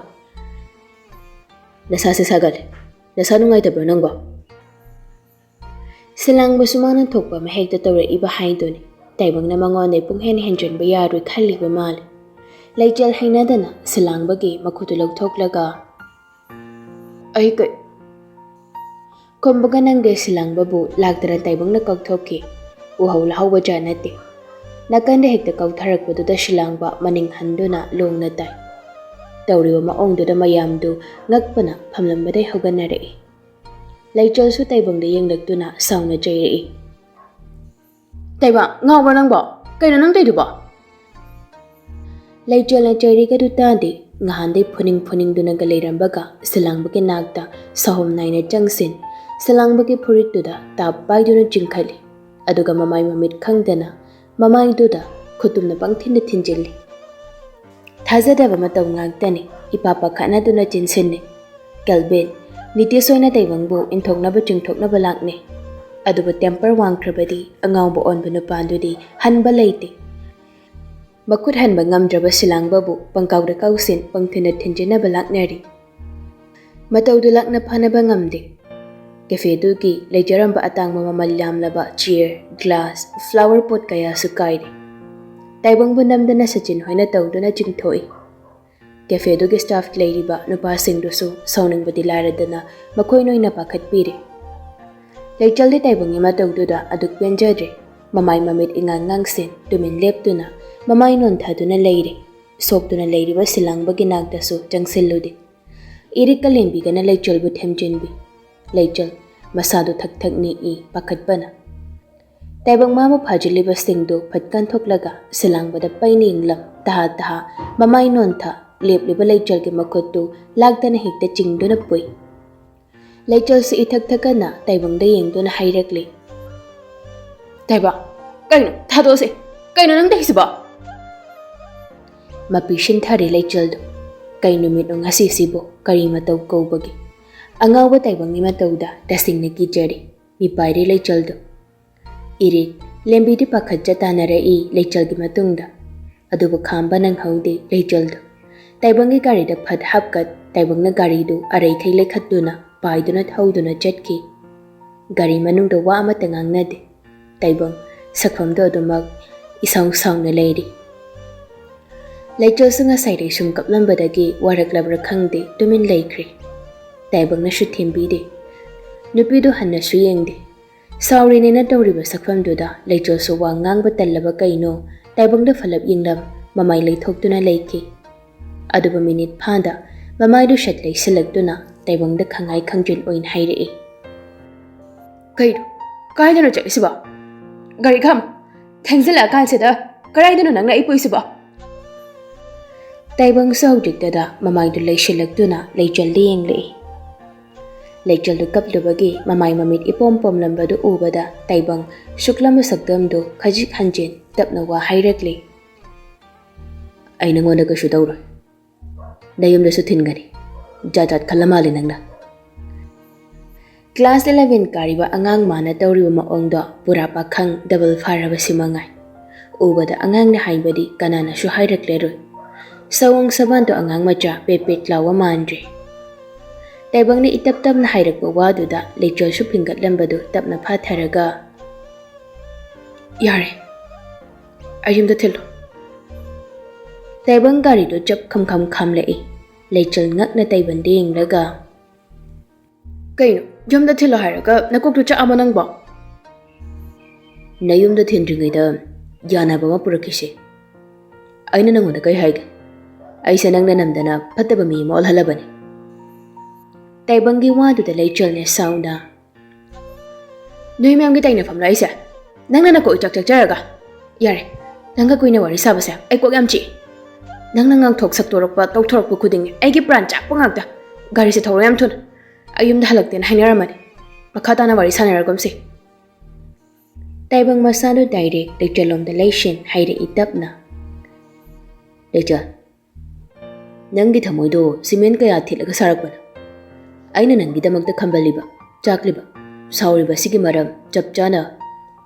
ꯅꯁꯥꯁꯦ ꯁꯥꯒꯠꯂꯦ꯫ ꯅꯁꯥ ꯅꯨꯡꯉꯥꯏꯇꯕ꯭ꯔꯣ ꯅꯪꯕꯣ?" ꯁꯤꯂꯥꯡꯕꯁꯨ ꯃꯥꯅ ꯊꯣꯛꯄ ꯑꯃ ꯍꯦꯛꯇ ꯇꯧꯔꯛꯏꯕ ꯍꯥꯏꯗꯨꯅꯤ꯫ ꯇꯥꯏꯕꯪꯅ ꯃꯉꯣꯟꯗ ꯄꯨꯡꯍꯦꯟ ꯍꯦꯟꯖꯤꯟꯕ ꯌꯥꯔꯣꯏ ꯈꯜꯂꯤꯕ ꯃꯥꯜꯂꯦ꯫ ꯂꯩꯆꯦꯜ ꯍꯩꯅꯗꯅ ꯁꯤꯂꯥꯡꯕꯒꯤ ꯃꯈꯨꯠꯇꯨ ꯂꯧꯊꯣꯛꯂꯒ, "ꯑꯩ ꯀꯩ-" ꯈꯨꯝꯕꯒ ꯅꯪꯗꯦ ꯁꯤꯂꯥꯡꯕꯕꯨ ꯂꯥꯛꯇꯅ ꯇꯥꯏꯕꯪꯅ ꯀꯧꯊꯣꯛꯈꯤ꯫ ꯎꯍꯧ ꯂꯥꯍꯧꯕ ꯖꯥꯠ ꯅꯠꯇꯦ꯫ ꯅꯥꯀꯟꯗ ꯍꯦꯛꯇ ꯀꯧꯊꯔꯛꯄꯗꯨꯗ ꯁꯤꯂꯥꯡꯕ ꯃꯅꯤꯡ ꯍꯟꯗꯨꯅ ꯂꯣꯡꯅ ꯇꯥꯏ꯫ ꯇꯧꯔꯤꯕ ꯃꯑꯣꯡꯗꯨꯗ ꯃꯌꯥꯝꯗꯨ ꯉꯛꯄꯅ ꯐꯝꯂꯝꯕꯗꯩ ꯍꯧꯒꯠꯅꯔꯛꯏ꯫ ꯂꯩꯆꯣꯜꯁꯨ ꯇꯥꯏꯕꯪꯗ ꯌꯦꯡꯂꯛꯇꯨꯅ ꯁꯥꯎꯅ ꯆꯩꯔꯛꯏ꯫ "ꯇꯥꯏꯕꯪ, ꯉꯥꯎꯕ꯭ꯔꯣ ꯅꯪꯕꯣ? ꯀꯩꯅꯣ ꯅꯪ ꯇꯧꯏꯗꯨꯕꯣ?" ꯂꯩꯆꯣꯜꯅ ꯆꯩꯔꯤꯒꯗꯨ ꯇꯥꯗꯦ꯫ ꯉꯍꯥꯟꯗꯩ ꯐꯨꯅꯤꯡ ꯐꯨꯅꯤꯡꯗꯨꯅꯒ ꯂꯩꯔꯝꯕꯒ ꯁꯤꯂꯥꯡꯕꯒꯤ ꯅꯥꯛꯇ ꯁꯥꯍꯨꯝ ꯅꯥꯏꯅ ꯆꯪꯁꯤꯟ, ꯁꯤꯂꯥꯡꯕꯒꯤ ꯐꯨꯔꯤꯠꯇꯨꯗ ꯇꯥꯞ ꯄꯥꯏꯗꯨꯅ ꯆꯤꯡꯈꯠꯂꯤ꯫ ꯑꯗꯨꯒ ꯃꯃꯥꯏ ꯃꯃꯤꯠ ꯈꯪꯗꯅ ꯃꯃꯥꯏꯗꯨꯗ ꯈꯨꯇꯨꯝꯅ ꯄꯪꯊꯤꯟꯗ ꯊꯤꯟꯖꯤꯜꯂꯤ꯫ ꯊꯥꯖꯗꯕ ꯃꯇꯧ ꯉꯥꯛꯇꯅꯤ꯫ ꯏꯄꯥ ꯄꯥꯈꯠꯅꯗꯨꯅ ꯆꯤꯟꯁꯤꯟꯅꯤ꯫ "ꯀꯦꯜꯕꯤꯟ, ꯅꯤꯇꯤꯁ ꯍꯣꯏꯅ ꯇꯥꯏꯕꯪꯕꯨ ꯏꯟꯊꯣꯛꯅꯕ ꯆꯤꯡꯊꯣꯛꯅꯕ ꯂꯥꯛꯅꯩ꯫ ꯑꯗꯨꯕꯨ ꯇꯦꯝꯄꯔ ꯋꯥꯡꯈ꯭ꯔꯕꯗꯤ ꯑꯉꯥꯎꯕ ꯑꯣꯟꯕ ꯅꯨꯄꯥꯗꯨꯗꯤ ꯍꯟꯕ ꯂꯩꯇꯦ꯫" ꯃꯈꯨꯠ ꯍꯟꯕ ꯉꯝꯗ꯭ꯔꯕ ꯁꯤꯂꯥꯡꯕꯕꯨ ꯄꯪꯀꯥꯎꯗ ꯀꯥꯎꯁꯤꯟ ꯄꯪꯊꯤꯟꯗ ꯊꯤꯟꯖꯤꯟꯅꯕ ꯂꯥꯛꯅꯔꯤ꯫ ꯃꯇꯧꯗꯨ ꯂꯥꯛꯅ ꯐꯥꯅꯕ ꯉꯝꯗꯦ꯫ ꯀꯦꯐꯦꯗꯨꯒꯤ ꯂꯩꯖꯔꯝꯕ ꯑꯇꯥꯡꯕ ꯃꯃꯜ ꯌꯥꯝꯂꯕ ꯆꯤꯌꯔ, ꯒ꯭ꯂꯥꯁ, ꯐ꯭ꯂꯥꯋꯔ ꯄꯣꯠ ꯀꯌꯥꯁꯨ ꯀꯥꯏꯔꯦ꯫ ꯇꯥꯏꯕꯪꯕꯨ ꯅꯝꯗꯅ ꯁꯆꯤꯟ ꯍꯣꯏꯅ ꯇꯧꯗꯨꯅ ꯆꯤꯡꯊꯣꯛꯏ꯫ ꯀꯦꯐꯦꯗꯨꯒꯤ ꯁ꯭ꯇꯥꯐ ꯂꯩꯔꯤꯕ ꯅꯨꯄꯥꯁꯤꯡꯗꯨꯁꯨ ꯁꯥꯎꯅꯤꯡꯕꯗꯤ ꯂꯥꯏꯔꯗꯅ ꯃꯈꯣꯏꯅ ꯑꯣꯏꯅ ꯄꯥꯈꯠꯄꯤꯔꯦ꯫ ꯂꯩꯆꯜꯗꯤ ꯇꯥꯏꯕꯪꯒꯤ ꯃꯇꯧꯗꯨꯗ ꯑꯗꯨꯛ ꯄꯦꯟꯖꯗ꯭ꯔꯦ꯫ ꯃꯃꯥꯏ ꯃꯃꯤꯠ ꯏꯉꯥꯡ ꯉꯥꯡꯁꯤꯟ ꯇꯨꯃꯤꯟ ꯂꯦꯞꯇꯨꯅ ꯃꯃꯥꯏ ꯅꯣꯟꯊꯗꯨꯅ ꯂꯩꯔꯦ꯫ ꯁꯣꯛꯇꯨꯅ ꯂꯩꯔꯤꯕ ꯁꯤꯂꯥꯡꯕꯒꯤ ꯅꯥꯛꯇꯁꯨ ꯆꯪꯁꯤꯜꯂꯨꯗꯦ꯫ ꯏꯔꯤꯛꯀ ꯂꯦꯝꯕꯤꯒꯅ ꯂꯩꯆꯣꯜꯕꯨ ꯊꯦꯝꯖꯤꯟꯕꯤ꯫ ꯂꯩꯆꯣꯜ ꯃꯁꯥꯗꯨ ꯊꯛ ꯊꯛ ꯅꯤꯛꯏ ꯄꯥꯈꯠꯄꯅ꯫ ꯇꯥꯏꯕꯪ ꯃꯥꯕꯨ ꯐꯥꯖꯤꯜꯂꯤꯕꯁꯤꯡꯗꯨ ꯐꯠ ꯀꯟꯊꯣꯛꯂꯒ ꯁꯤꯂꯥꯡꯕꯗ ꯄꯩꯅ ꯌꯦꯡꯂꯝ꯫ ꯇꯍꯥ ꯇꯍꯥ ꯃꯃꯥꯏ ꯅꯣꯟꯊ ꯂꯦꯞꯂꯤꯕ ꯂꯩꯆꯜꯒꯤ ꯃꯈꯨꯠꯇꯨ ꯂꯥꯛꯇꯅ ꯍꯦꯛꯇ ꯆꯤꯡꯗꯨꯅ ꯄꯨꯏ꯫ ꯂꯩꯆꯜꯁꯨ ꯏꯊꯛ ꯊꯛꯀꯠꯅ ꯇꯥꯏꯕꯪꯗ ꯌꯦꯡꯗꯨꯅ ꯍꯥꯏꯔꯛꯂꯤ, "ꯇꯥꯏꯕꯪ, ꯀꯩꯅꯣ? ꯊꯥꯗꯣꯛꯑꯁꯦ꯫ ꯀꯩꯅꯣ ꯅꯪ ꯇꯧꯔꯤꯁꯤꯕꯣ?" ꯃꯄꯤ ꯁꯤꯟꯊꯔꯦ ꯂꯩꯆꯜꯗꯨ꯫ ꯀꯩ ꯅꯨꯃꯤꯠꯅꯣ ꯉꯁꯤꯁꯤꯕꯨ? ꯀꯔꯤ ꯃꯇꯧ ꯀꯧꯕꯒꯦ? ꯑꯉꯥꯎꯕ ꯇꯥꯏꯕꯪꯒꯤ ꯃꯇꯧꯗ ꯇꯁꯦꯡꯅ ꯀꯤꯖꯔꯦ꯫ ꯃꯤꯄꯥꯏꯔꯦ ꯂꯩꯆꯜꯗꯨ꯫ ꯏꯔꯤꯛ, ꯂꯦꯝꯕꯤꯗꯤ ꯄꯥꯈꯠꯆ ꯇꯥꯟꯅꯔꯛꯏ ꯂꯩꯆꯜꯒꯤ ꯃꯇꯨꯡꯗ꯫ ꯑꯗꯨꯕꯨ ꯈꯥꯝꯕ ꯅꯪꯍꯧꯗꯦ ꯂꯩꯆꯜꯗꯨ꯫ ꯇꯥꯏꯕꯪꯒꯤ ꯒꯥꯔꯤꯗ ꯐꯠ ꯍꯥꯞꯀꯠ, ꯇꯥꯏꯕꯪꯅ ꯒꯥꯔꯤꯗꯨ ꯑꯔꯩꯈꯩ ꯂꯩꯈꯠꯇꯨꯅ ꯄꯥꯏꯗꯨꯅ ꯊꯧꯗꯨꯅ ꯆꯠꯈꯤ꯫ ꯒꯥꯔꯤ ꯃꯅꯨꯡꯗ ꯋꯥ ꯑꯃꯠꯇ ꯉꯥꯡꯅꯗꯦ꯫ ꯇꯥꯏꯕꯪ ꯁꯛꯐꯝꯗꯨ ꯑꯗꯨꯃꯛ ꯏꯁꯥꯎ ꯁꯥꯎꯅ ꯂꯩꯔꯤ꯫ ꯂꯩꯆꯜꯁꯨ ꯉꯁꯥꯏ ꯔꯩꯁꯨꯝ ꯀꯞꯂꯝꯕꯗꯒꯤ ꯋꯥꯔꯛꯂꯕ꯭ꯔꯥ ꯈꯪꯗꯦ, ꯇꯨꯃꯤꯟ ꯂꯩꯈ꯭ꯔꯦ꯫ ꯇꯥꯏꯕꯪꯅꯁꯨ ꯊꯦꯝꯕꯤꯗꯦ꯫ ꯅꯨꯄꯤꯗꯨ ꯍꯟꯅꯁꯨ ꯌꯦꯡꯗꯦ꯫ ꯁꯥꯎꯔꯤꯅꯦꯅ ꯇꯧꯔꯤꯕ ꯁꯛꯐꯝꯗꯨꯗ ꯂꯩꯆꯜꯁꯨ ꯋꯥ ꯉꯥꯡꯕ ꯇꯜꯂꯕ ꯀꯩꯅꯣ, ꯇꯥꯏꯕꯪꯗ ꯐꯂꯞ ꯌꯦꯡꯂꯝ, ꯃꯃꯥꯏ ꯂꯩꯊꯣꯛꯇꯨꯅ ꯂꯩꯈꯤ꯫ ꯑꯗꯨꯕꯨ ꯃꯤꯅꯤꯠ ꯐꯥꯗ ꯃꯃꯥꯏꯗꯨ ꯁꯠ ꯂꯩꯁꯤꯜꯂꯛꯇꯨꯅ ꯇꯥꯏꯕꯪꯗ ꯈꯪꯉꯥꯏ ꯈꯪꯖꯤꯟ ꯑꯣꯏꯅ ꯍꯥꯏꯔꯛꯏ, "ꯀꯩꯅꯣ? ꯀꯥꯏꯗꯅꯣ ꯆꯠꯂꯤꯁꯤꯕꯣ? ꯒꯥꯔꯤ ꯈꯥꯝ! ꯊꯦꯡꯖꯤꯜꯂꯛꯑꯀꯥꯟꯁꯤꯗ ꯀꯗꯥꯏꯗꯅꯣ ꯅꯪꯅ ꯑꯩ ꯄꯨꯏꯁꯤꯕꯣ?" ꯇꯥꯏꯕꯪꯁꯨ ꯍꯧꯖꯤꯛꯇꯗ ꯃꯃꯥꯏꯗꯨ ꯂꯩꯁꯤꯜꯂꯛꯇꯨꯅ ꯂꯩꯆꯜꯗ ꯌꯦꯡꯂꯛꯏ꯫ ꯂꯩꯆꯜꯗꯨ ꯀꯞꯂꯨꯕꯒꯤ ꯃꯃꯥꯏ ꯃꯃꯤꯠ ꯏꯄꯣꯝ ꯄꯣꯝꯂꯝꯕꯗꯨ ꯎꯕꯗ ꯇꯥꯏꯕꯪ ꯁꯨꯛꯂꯝꯕ ꯁꯛꯇꯝꯗꯨ ꯈꯖꯤꯛ ꯍꯟꯖꯤꯟ ꯇꯞꯅ ꯋꯥ ꯍꯥꯏꯔꯛꯂꯤ, "ꯑꯩ ꯅꯉꯣꯟꯗ ꯀꯩꯁꯨ ꯇꯧꯔꯣꯏ꯫ ꯅꯌꯨꯝꯗꯁꯨ ꯊꯤꯟꯒꯅꯤ꯫ ꯖꯥꯠ ꯖꯥꯠ ꯈꯜꯂ ꯃꯥꯜꯂꯦ ꯅꯪꯅ꯫" ꯀ꯭ꯂꯥꯁ ꯏꯂꯦꯚꯦꯟ ꯀꯥꯔꯤꯕ ꯑꯉꯥꯡ ꯃꯥꯅ ꯇꯧꯔꯤꯕ ꯃꯑꯣꯡꯗꯣ ꯄꯨꯔꯥ ꯄꯥꯈꯪ ꯗꯕꯜ ꯐꯥꯔꯕꯁꯤ ꯃꯉꯥꯏ꯫ ꯎꯕꯗ ꯑꯉꯥꯡꯅ ꯍꯥꯏꯕꯗꯤ ꯀꯅꯥꯅꯁꯨ ꯍꯥꯏꯔꯛꯂꯔꯣꯏ꯫ ꯁꯑꯣꯡ ꯁꯕꯥꯟꯗꯣ ꯑꯉꯥꯡ ꯃꯆꯥ ꯄꯦꯠ ꯄꯦꯠ ꯂꯥꯎꯕ ꯃꯥꯟꯗ꯭ꯔꯦ꯫ ꯇꯥꯏꯕꯪꯅ ꯏꯇꯞ ꯇꯞꯅ ꯍꯥꯏꯔꯛꯄ ꯋꯥꯗꯨꯗ ꯂꯩꯆꯜꯁꯨ ꯐꯤꯡꯒꯠꯂꯝꯕꯗꯨ ꯇꯞꯅ ꯐꯥꯊꯔꯒ, "ꯌꯥꯔꯦ, ꯑꯩ ꯌꯨꯝꯗ ꯊꯤꯜꯂꯣ꯫" ꯇꯥꯏꯕꯪ ꯒꯥꯔꯤꯗꯨ ꯆꯞ ꯈꯝ ꯈꯝ ꯈꯥꯝꯂꯛꯏ꯫ ꯂꯩꯆꯜ ꯉꯛꯅ ꯇꯥꯏꯕꯪꯗ ꯌꯦꯡꯂꯒ, "ꯀꯩꯅꯣ, ꯌꯨꯝꯗ ꯊꯤꯜꯂꯣ ꯍꯥꯏꯔꯒ ꯅꯀꯣꯛꯇꯨ ꯆꯥꯛꯑꯕ ꯅꯪꯕꯣ?" "ꯅꯌꯨꯝꯗ ꯊꯤꯟꯗ꯭ꯔꯤꯉꯩꯗ ꯌꯥꯅꯕ ꯑꯃ ꯄꯨꯔꯛꯈꯤꯁꯦ꯫ ꯑꯩꯅ ꯅꯉꯣꯟꯗ ꯀꯩ ꯍꯥꯏꯒꯦ? ꯑꯩꯁꯦ ꯅꯪꯅ ꯅꯝꯗꯅ ꯐꯠꯇꯕ ꯃꯤ ꯑꯃ ꯑꯣꯜꯍꯜꯂꯕꯅꯤ꯫" ꯇꯥꯏꯕꯪꯒꯤ ꯋꯥꯗꯨꯗ ꯂꯩꯆꯜꯅ ꯁꯥꯎꯅ, "ꯅꯣꯏ ꯃꯌꯥꯝꯒꯤ ꯇꯥꯏꯅꯐꯝꯂꯣ ꯑꯩꯁꯦ? ꯅꯪꯅ ꯅꯀꯣꯛ ꯏꯆꯥꯛ ꯆꯥꯛꯆꯔꯒ꯫ ꯌꯥꯔꯦ, ꯅꯪꯒ ꯀꯨꯏꯅ ꯋꯥꯔꯤ ꯁꯥꯕꯁꯦ ꯑꯩ ꯀꯣꯛ ꯌꯥꯝ ꯆꯤꯛꯏ꯫ ꯅꯪꯅ ꯉꯥꯡꯊꯣꯛ ꯁꯛꯇꯣꯔꯛꯄ ꯇꯧꯊꯣꯔꯛꯄ ꯈꯨꯗꯤꯡꯒꯤ ꯑꯩꯒꯤ ꯄ꯭ꯔꯥꯟ ꯆꯥꯛꯄ ꯉꯥꯛꯇ꯫ ꯒꯥꯔꯤꯁꯦ ꯊꯧꯔꯣ ꯌꯥꯝ ꯊꯨꯅ꯫ ꯑꯩ ꯌꯨꯝꯗ ꯍꯜꯂꯛꯇꯦꯅ ꯍꯥꯏꯅꯔꯝꯃꯅꯤ꯫ ꯃꯈꯥ ꯇꯥꯅ ꯋꯥꯔꯤ ꯁꯥꯟꯅꯔꯒꯨꯝꯁꯤ꯫ ꯇꯥꯏꯕꯪ ꯃꯁꯥꯗꯨ ꯗꯥꯏꯔꯦꯛ ꯂꯩꯆꯜꯂꯣꯝꯗ ꯂꯩꯁꯤꯟ ꯍꯥꯏꯔꯛꯏ ꯇꯞꯅ꯫ ꯂꯩꯆꯜ, ꯅꯪꯒꯤ ꯊꯃꯣꯏꯗꯣ ꯁꯤꯃꯦꯟ ꯀꯌꯥ ꯊꯤꯠꯂꯒ ꯁꯥꯔꯛꯄꯅꯣ? ꯑꯩꯅ ꯅꯪꯒꯤꯗꯃꯛꯇ ꯈꯝꯕꯜꯂꯤꯕ, ꯆꯥꯛꯂꯤꯕ, ꯁꯥꯎꯔꯤꯕ ꯑꯁꯤꯒꯤ ꯃꯔꯝ ꯆꯞ ꯆꯥꯅ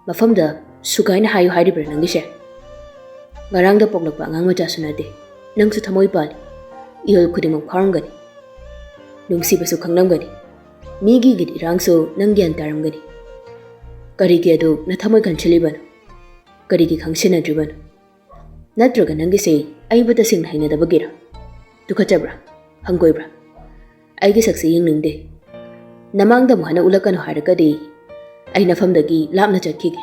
ꯃꯐꯝꯗ ꯁꯨꯒꯥꯏꯅ ꯍꯥꯏꯌꯨ ꯍꯥꯏꯔꯤꯕ꯭ꯔꯥ ꯅꯪꯒꯤꯁꯦ? ꯉꯔꯥꯡꯗ ꯄꯣꯛꯂꯛꯄ ꯑꯉꯥꯡ ꯃꯆꯥꯁꯨ ꯅꯠꯇꯦ꯫ ꯅꯪꯁꯨ ꯊꯃꯣꯏ ꯄꯥꯜꯂꯤ꯫ ꯏꯍꯨꯜ ꯈꯨꯗꯤꯡꯃꯛ ꯐꯥꯎꯔꯝꯒꯅꯤ꯫ ꯅꯨꯡꯁꯤꯕꯁꯨ ꯈꯪꯂꯝꯒꯅꯤ꯫ ꯃꯤꯒꯤ ꯏꯒꯤꯠ ꯏꯔꯥꯡꯁꯨ ꯅꯪ ꯒ꯭ꯌꯥꯟ ꯇꯥꯔꯝꯒꯅꯤ꯫ ꯀꯔꯤꯒꯤ ꯑꯗꯨ ꯅꯊꯃꯣꯏ ꯀꯟꯁꯤꯜꯂꯤꯕꯅꯣ? ꯀꯔꯤꯒꯤ ꯈꯪꯁꯤꯟꯅꯗ꯭ꯔꯤꯕꯅꯣ? ꯅꯠꯇ꯭ꯔꯒ ꯅꯪꯒꯤꯁꯦ ꯑꯩꯕꯨ ꯇꯁꯦꯡꯅ ꯍꯩꯅꯗꯕꯒꯤꯔ? ꯇꯨꯀꯠꯆꯕ꯭ꯔꯥ? ꯍꯪꯒꯣꯏꯕ꯭ꯔꯥ? ꯑꯩꯒꯤ ꯁꯛꯁꯦ ꯌꯦꯡꯅꯤꯡꯗꯦ꯫ ꯅꯃꯥꯡꯗ ꯑꯃꯨꯛ ꯍꯟꯅ ꯎꯠꯂꯛꯀꯅꯨ ꯍꯥꯏꯔꯒꯗꯤ ꯑꯩ ꯅꯐꯝꯗꯒꯤ ꯂꯥꯞꯅ ꯆꯠꯈꯤꯒꯦ꯫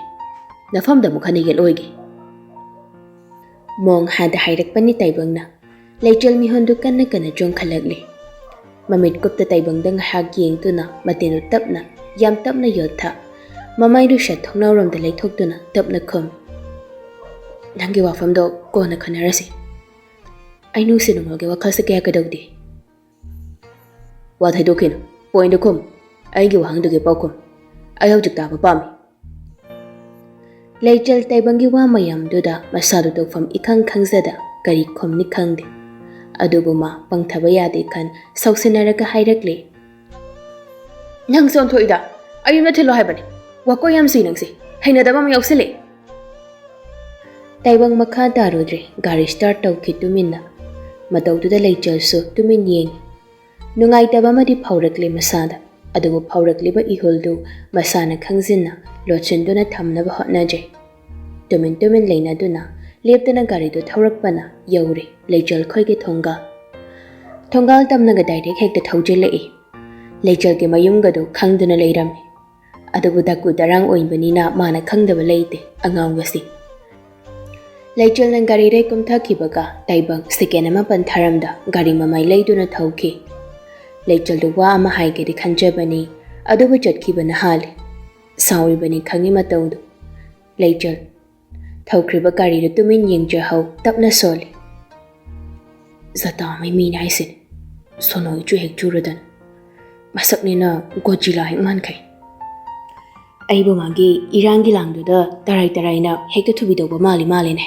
ꯅꯐꯝꯗ ꯑꯃꯨꯛ ꯍꯟꯅ ꯌꯦꯠꯂꯣꯏꯒꯦ꯫ ꯃꯣꯡ ꯍꯥꯗ ꯍꯥꯏꯔꯛꯄꯅꯤ ꯇꯥꯏꯕꯪꯅ꯫ ꯂꯩꯆꯜ ꯃꯤꯍꯣꯟꯗꯨ ꯀꯟꯅ ꯀꯟꯅ ꯆꯣꯡꯈꯠꯂꯛꯂꯤ꯫ ꯃꯃꯤꯠ ꯀꯨꯞꯇ ꯇꯥꯏꯕꯪꯗ ꯉꯥꯏꯍꯥꯛ ꯌꯦꯡꯗꯨꯅ ꯃꯇꯤꯟꯗꯨ ꯇꯞꯅ, ꯌꯥꯝ ꯇꯞꯅ ꯌꯣꯠꯊ꯫ ꯃꯃꯥꯏꯗꯨ ꯁꯠ ꯊꯣꯡꯅꯥꯎꯔꯣꯝꯗ ꯂꯩꯊꯣꯛꯇꯨꯅ ꯇꯞꯅ ꯈꯨꯝ꯫ ꯅꯪꯒꯤ ꯋꯥꯐꯝꯗꯣ ꯀꯣꯟꯅ ꯈꯟꯅꯔꯁꯤ꯫ ꯑꯩ ꯅꯨꯡꯁꯤ ꯅꯨꯡꯉꯣꯜꯒꯤ ꯋꯥꯈꯜꯁꯦ ꯀꯌꯥ ꯀꯩꯗꯧꯗꯦ꯫ ꯋꯥ ꯊꯩꯗꯣꯛꯈꯤꯅꯨ꯫ ꯄꯣꯏꯟꯗ ꯈꯨꯝ꯫ ꯑꯩꯒꯤ ꯋꯥꯍꯪꯗꯨꯒꯤ ꯄꯥꯎꯈꯨꯝ꯫ ꯑꯩ ꯍꯧꯖꯤꯛ ꯇꯥꯕ ꯄꯥꯝꯃꯤ꯫ ꯂꯩꯆꯜ ꯇꯥꯏꯕꯪꯒꯤ ꯋꯥ ꯃꯌꯥꯝꯗꯨꯗ ꯃꯁꯥꯗꯨ ꯇꯧꯐꯝ ꯏꯈꯪ ꯈꯪꯖꯗ ꯀꯔꯤ ꯈꯨꯝꯅꯤ ꯈꯪꯗꯦ꯫ ꯑꯗꯨꯕꯨ ꯃꯥ ꯄꯪꯊꯕ ꯌꯥꯗꯦ ꯈꯟ ꯁꯥꯎꯁꯤꯟꯅꯔꯒ ꯍꯥꯏꯔꯛꯂꯦ꯫ ꯅꯪꯁꯨ ꯑꯣꯟꯊꯣꯛꯏꯗ꯫ ꯑꯩ ꯌꯨꯝꯗ ꯊꯤꯜꯂꯣ ꯍꯥꯏꯕꯅꯤ꯫ ꯋꯥꯀꯣꯏ ꯌꯥꯝ ꯆꯨꯏ ꯅꯪꯁꯦ꯫ ꯍꯩꯅꯗꯕ ꯑꯃ ꯌꯥꯎꯁꯤꯜꯂꯦ꯫ ꯇꯥꯏꯕꯪ ꯃꯈꯥ ꯇꯥꯔꯨꯗ꯭ꯔꯦ꯫ ꯒꯥꯔꯤ ꯁ꯭ꯇꯥꯔꯠ ꯇꯧꯈꯤ ꯇꯨꯃꯤꯟꯅ꯫ ꯃꯇꯧꯗꯨꯗ ꯂꯩꯆꯜꯁꯨ ꯇꯨꯃꯤꯟ ꯌꯦꯡꯉꯤ꯫ ꯅꯨꯡꯉꯥꯏꯇꯕ ꯑꯃꯗꯤ ꯐꯥꯎꯔꯛꯂꯦ ꯃꯁꯥꯗ꯫ ꯑꯗꯨꯕꯨ ꯐꯥꯎꯔꯛꯂꯤꯕ ꯏꯍꯨꯜꯗꯨ ꯃꯁꯥꯅ ꯈꯪꯖꯤꯟꯅ ꯂꯣꯠꯁꯤꯟꯗꯨꯅ ꯊꯝꯅꯕ ꯍꯣꯠꯅꯖꯩ꯫ ꯇꯨꯃꯤꯟ ꯇꯨꯃꯤꯟ ꯂꯩꯅꯗꯨꯅ ꯂꯦꯞꯇꯅ ꯒꯥꯔꯤꯗꯨ ꯊꯧꯔꯛꯄꯅ ꯌꯧꯔꯦ ꯂꯩꯆꯜ ꯈꯣꯏꯒꯤ ꯊꯣꯡꯒꯥꯜ꯫ ꯊꯣꯡꯒꯥꯜ ꯇꯝꯅꯒ ꯗꯥꯏꯔꯦꯛ ꯍꯦꯛꯇ ꯊꯧꯖꯤꯜꯂꯛꯏ꯫ ꯂꯩꯆꯜꯒꯤ ꯃꯌꯨꯝꯒꯗꯨ ꯈꯪꯗꯨꯅ ꯂꯩꯔꯝꯃꯤ꯫ ꯑꯗꯨꯕꯨ ꯗꯀꯨ ꯗꯔꯥꯡ ꯑꯣꯏꯕꯅꯤꯅ ꯃꯥꯅ ꯈꯪꯗꯕ ꯂꯩꯇꯦ ꯑꯉꯥꯎꯕꯁꯤ꯫ ꯂꯩꯆꯜꯅ ꯒꯥꯔꯤꯗꯩ ꯀꯨꯝꯊꯈꯤꯕꯒ ꯇꯥꯏꯕꯪ ꯁꯦꯀꯦꯟ ꯑꯃ ꯄꯟꯊꯥꯔꯝꯗ ꯒꯥꯔꯤ ꯃꯃꯥꯏ ꯂꯩꯗꯨꯅ ꯊꯧꯈꯤ꯫ ꯂꯩꯆꯜꯗꯨ ꯋꯥ ꯑꯃ ꯍꯥꯏꯒꯦꯗꯤ ꯈꯟꯖꯕꯅꯤ, ꯑꯗꯨꯕꯨ ꯆꯠꯈꯤꯕꯅ ꯍꯥꯜꯂꯤ꯫ ꯁꯥꯎꯔꯤꯕꯅꯤ ꯈꯪꯉꯤ ꯃꯇꯧꯗꯨ꯫ ꯂꯩꯆꯜ꯫ ꯊꯧꯈ꯭ꯔꯤꯕ ꯒꯥꯔꯤꯗꯨ ꯇꯨꯃꯤꯟ ꯌꯦꯡꯖꯍꯧ, ꯇꯞꯅ ꯁꯣꯜꯂꯤ꯫ ꯖꯇꯥꯃꯩ ꯃꯤꯅꯤ ꯍꯥꯏꯁꯤꯅꯤ꯫ ꯁꯣꯅꯣ ꯏꯆꯨ ꯍꯦꯛ ꯆꯨꯔꯗꯅ꯫ ꯃꯁꯛꯅꯤꯅ ꯒꯣꯖꯤꯂꯥ ꯍꯦꯛ ꯃꯥꯟꯈꯩ꯫ ꯑꯩꯕꯨ ꯃꯥꯒꯤ ꯏꯔꯥꯡꯒꯤ ꯂꯥꯡꯗꯨꯗ ꯇꯔꯥꯏ ꯇꯔꯥꯏꯅ ꯍꯦꯛꯇ ꯊꯨꯕꯤꯗꯧꯕ ꯃꯥꯜꯂꯤ ꯃꯥꯜꯂꯤꯅꯦ꯫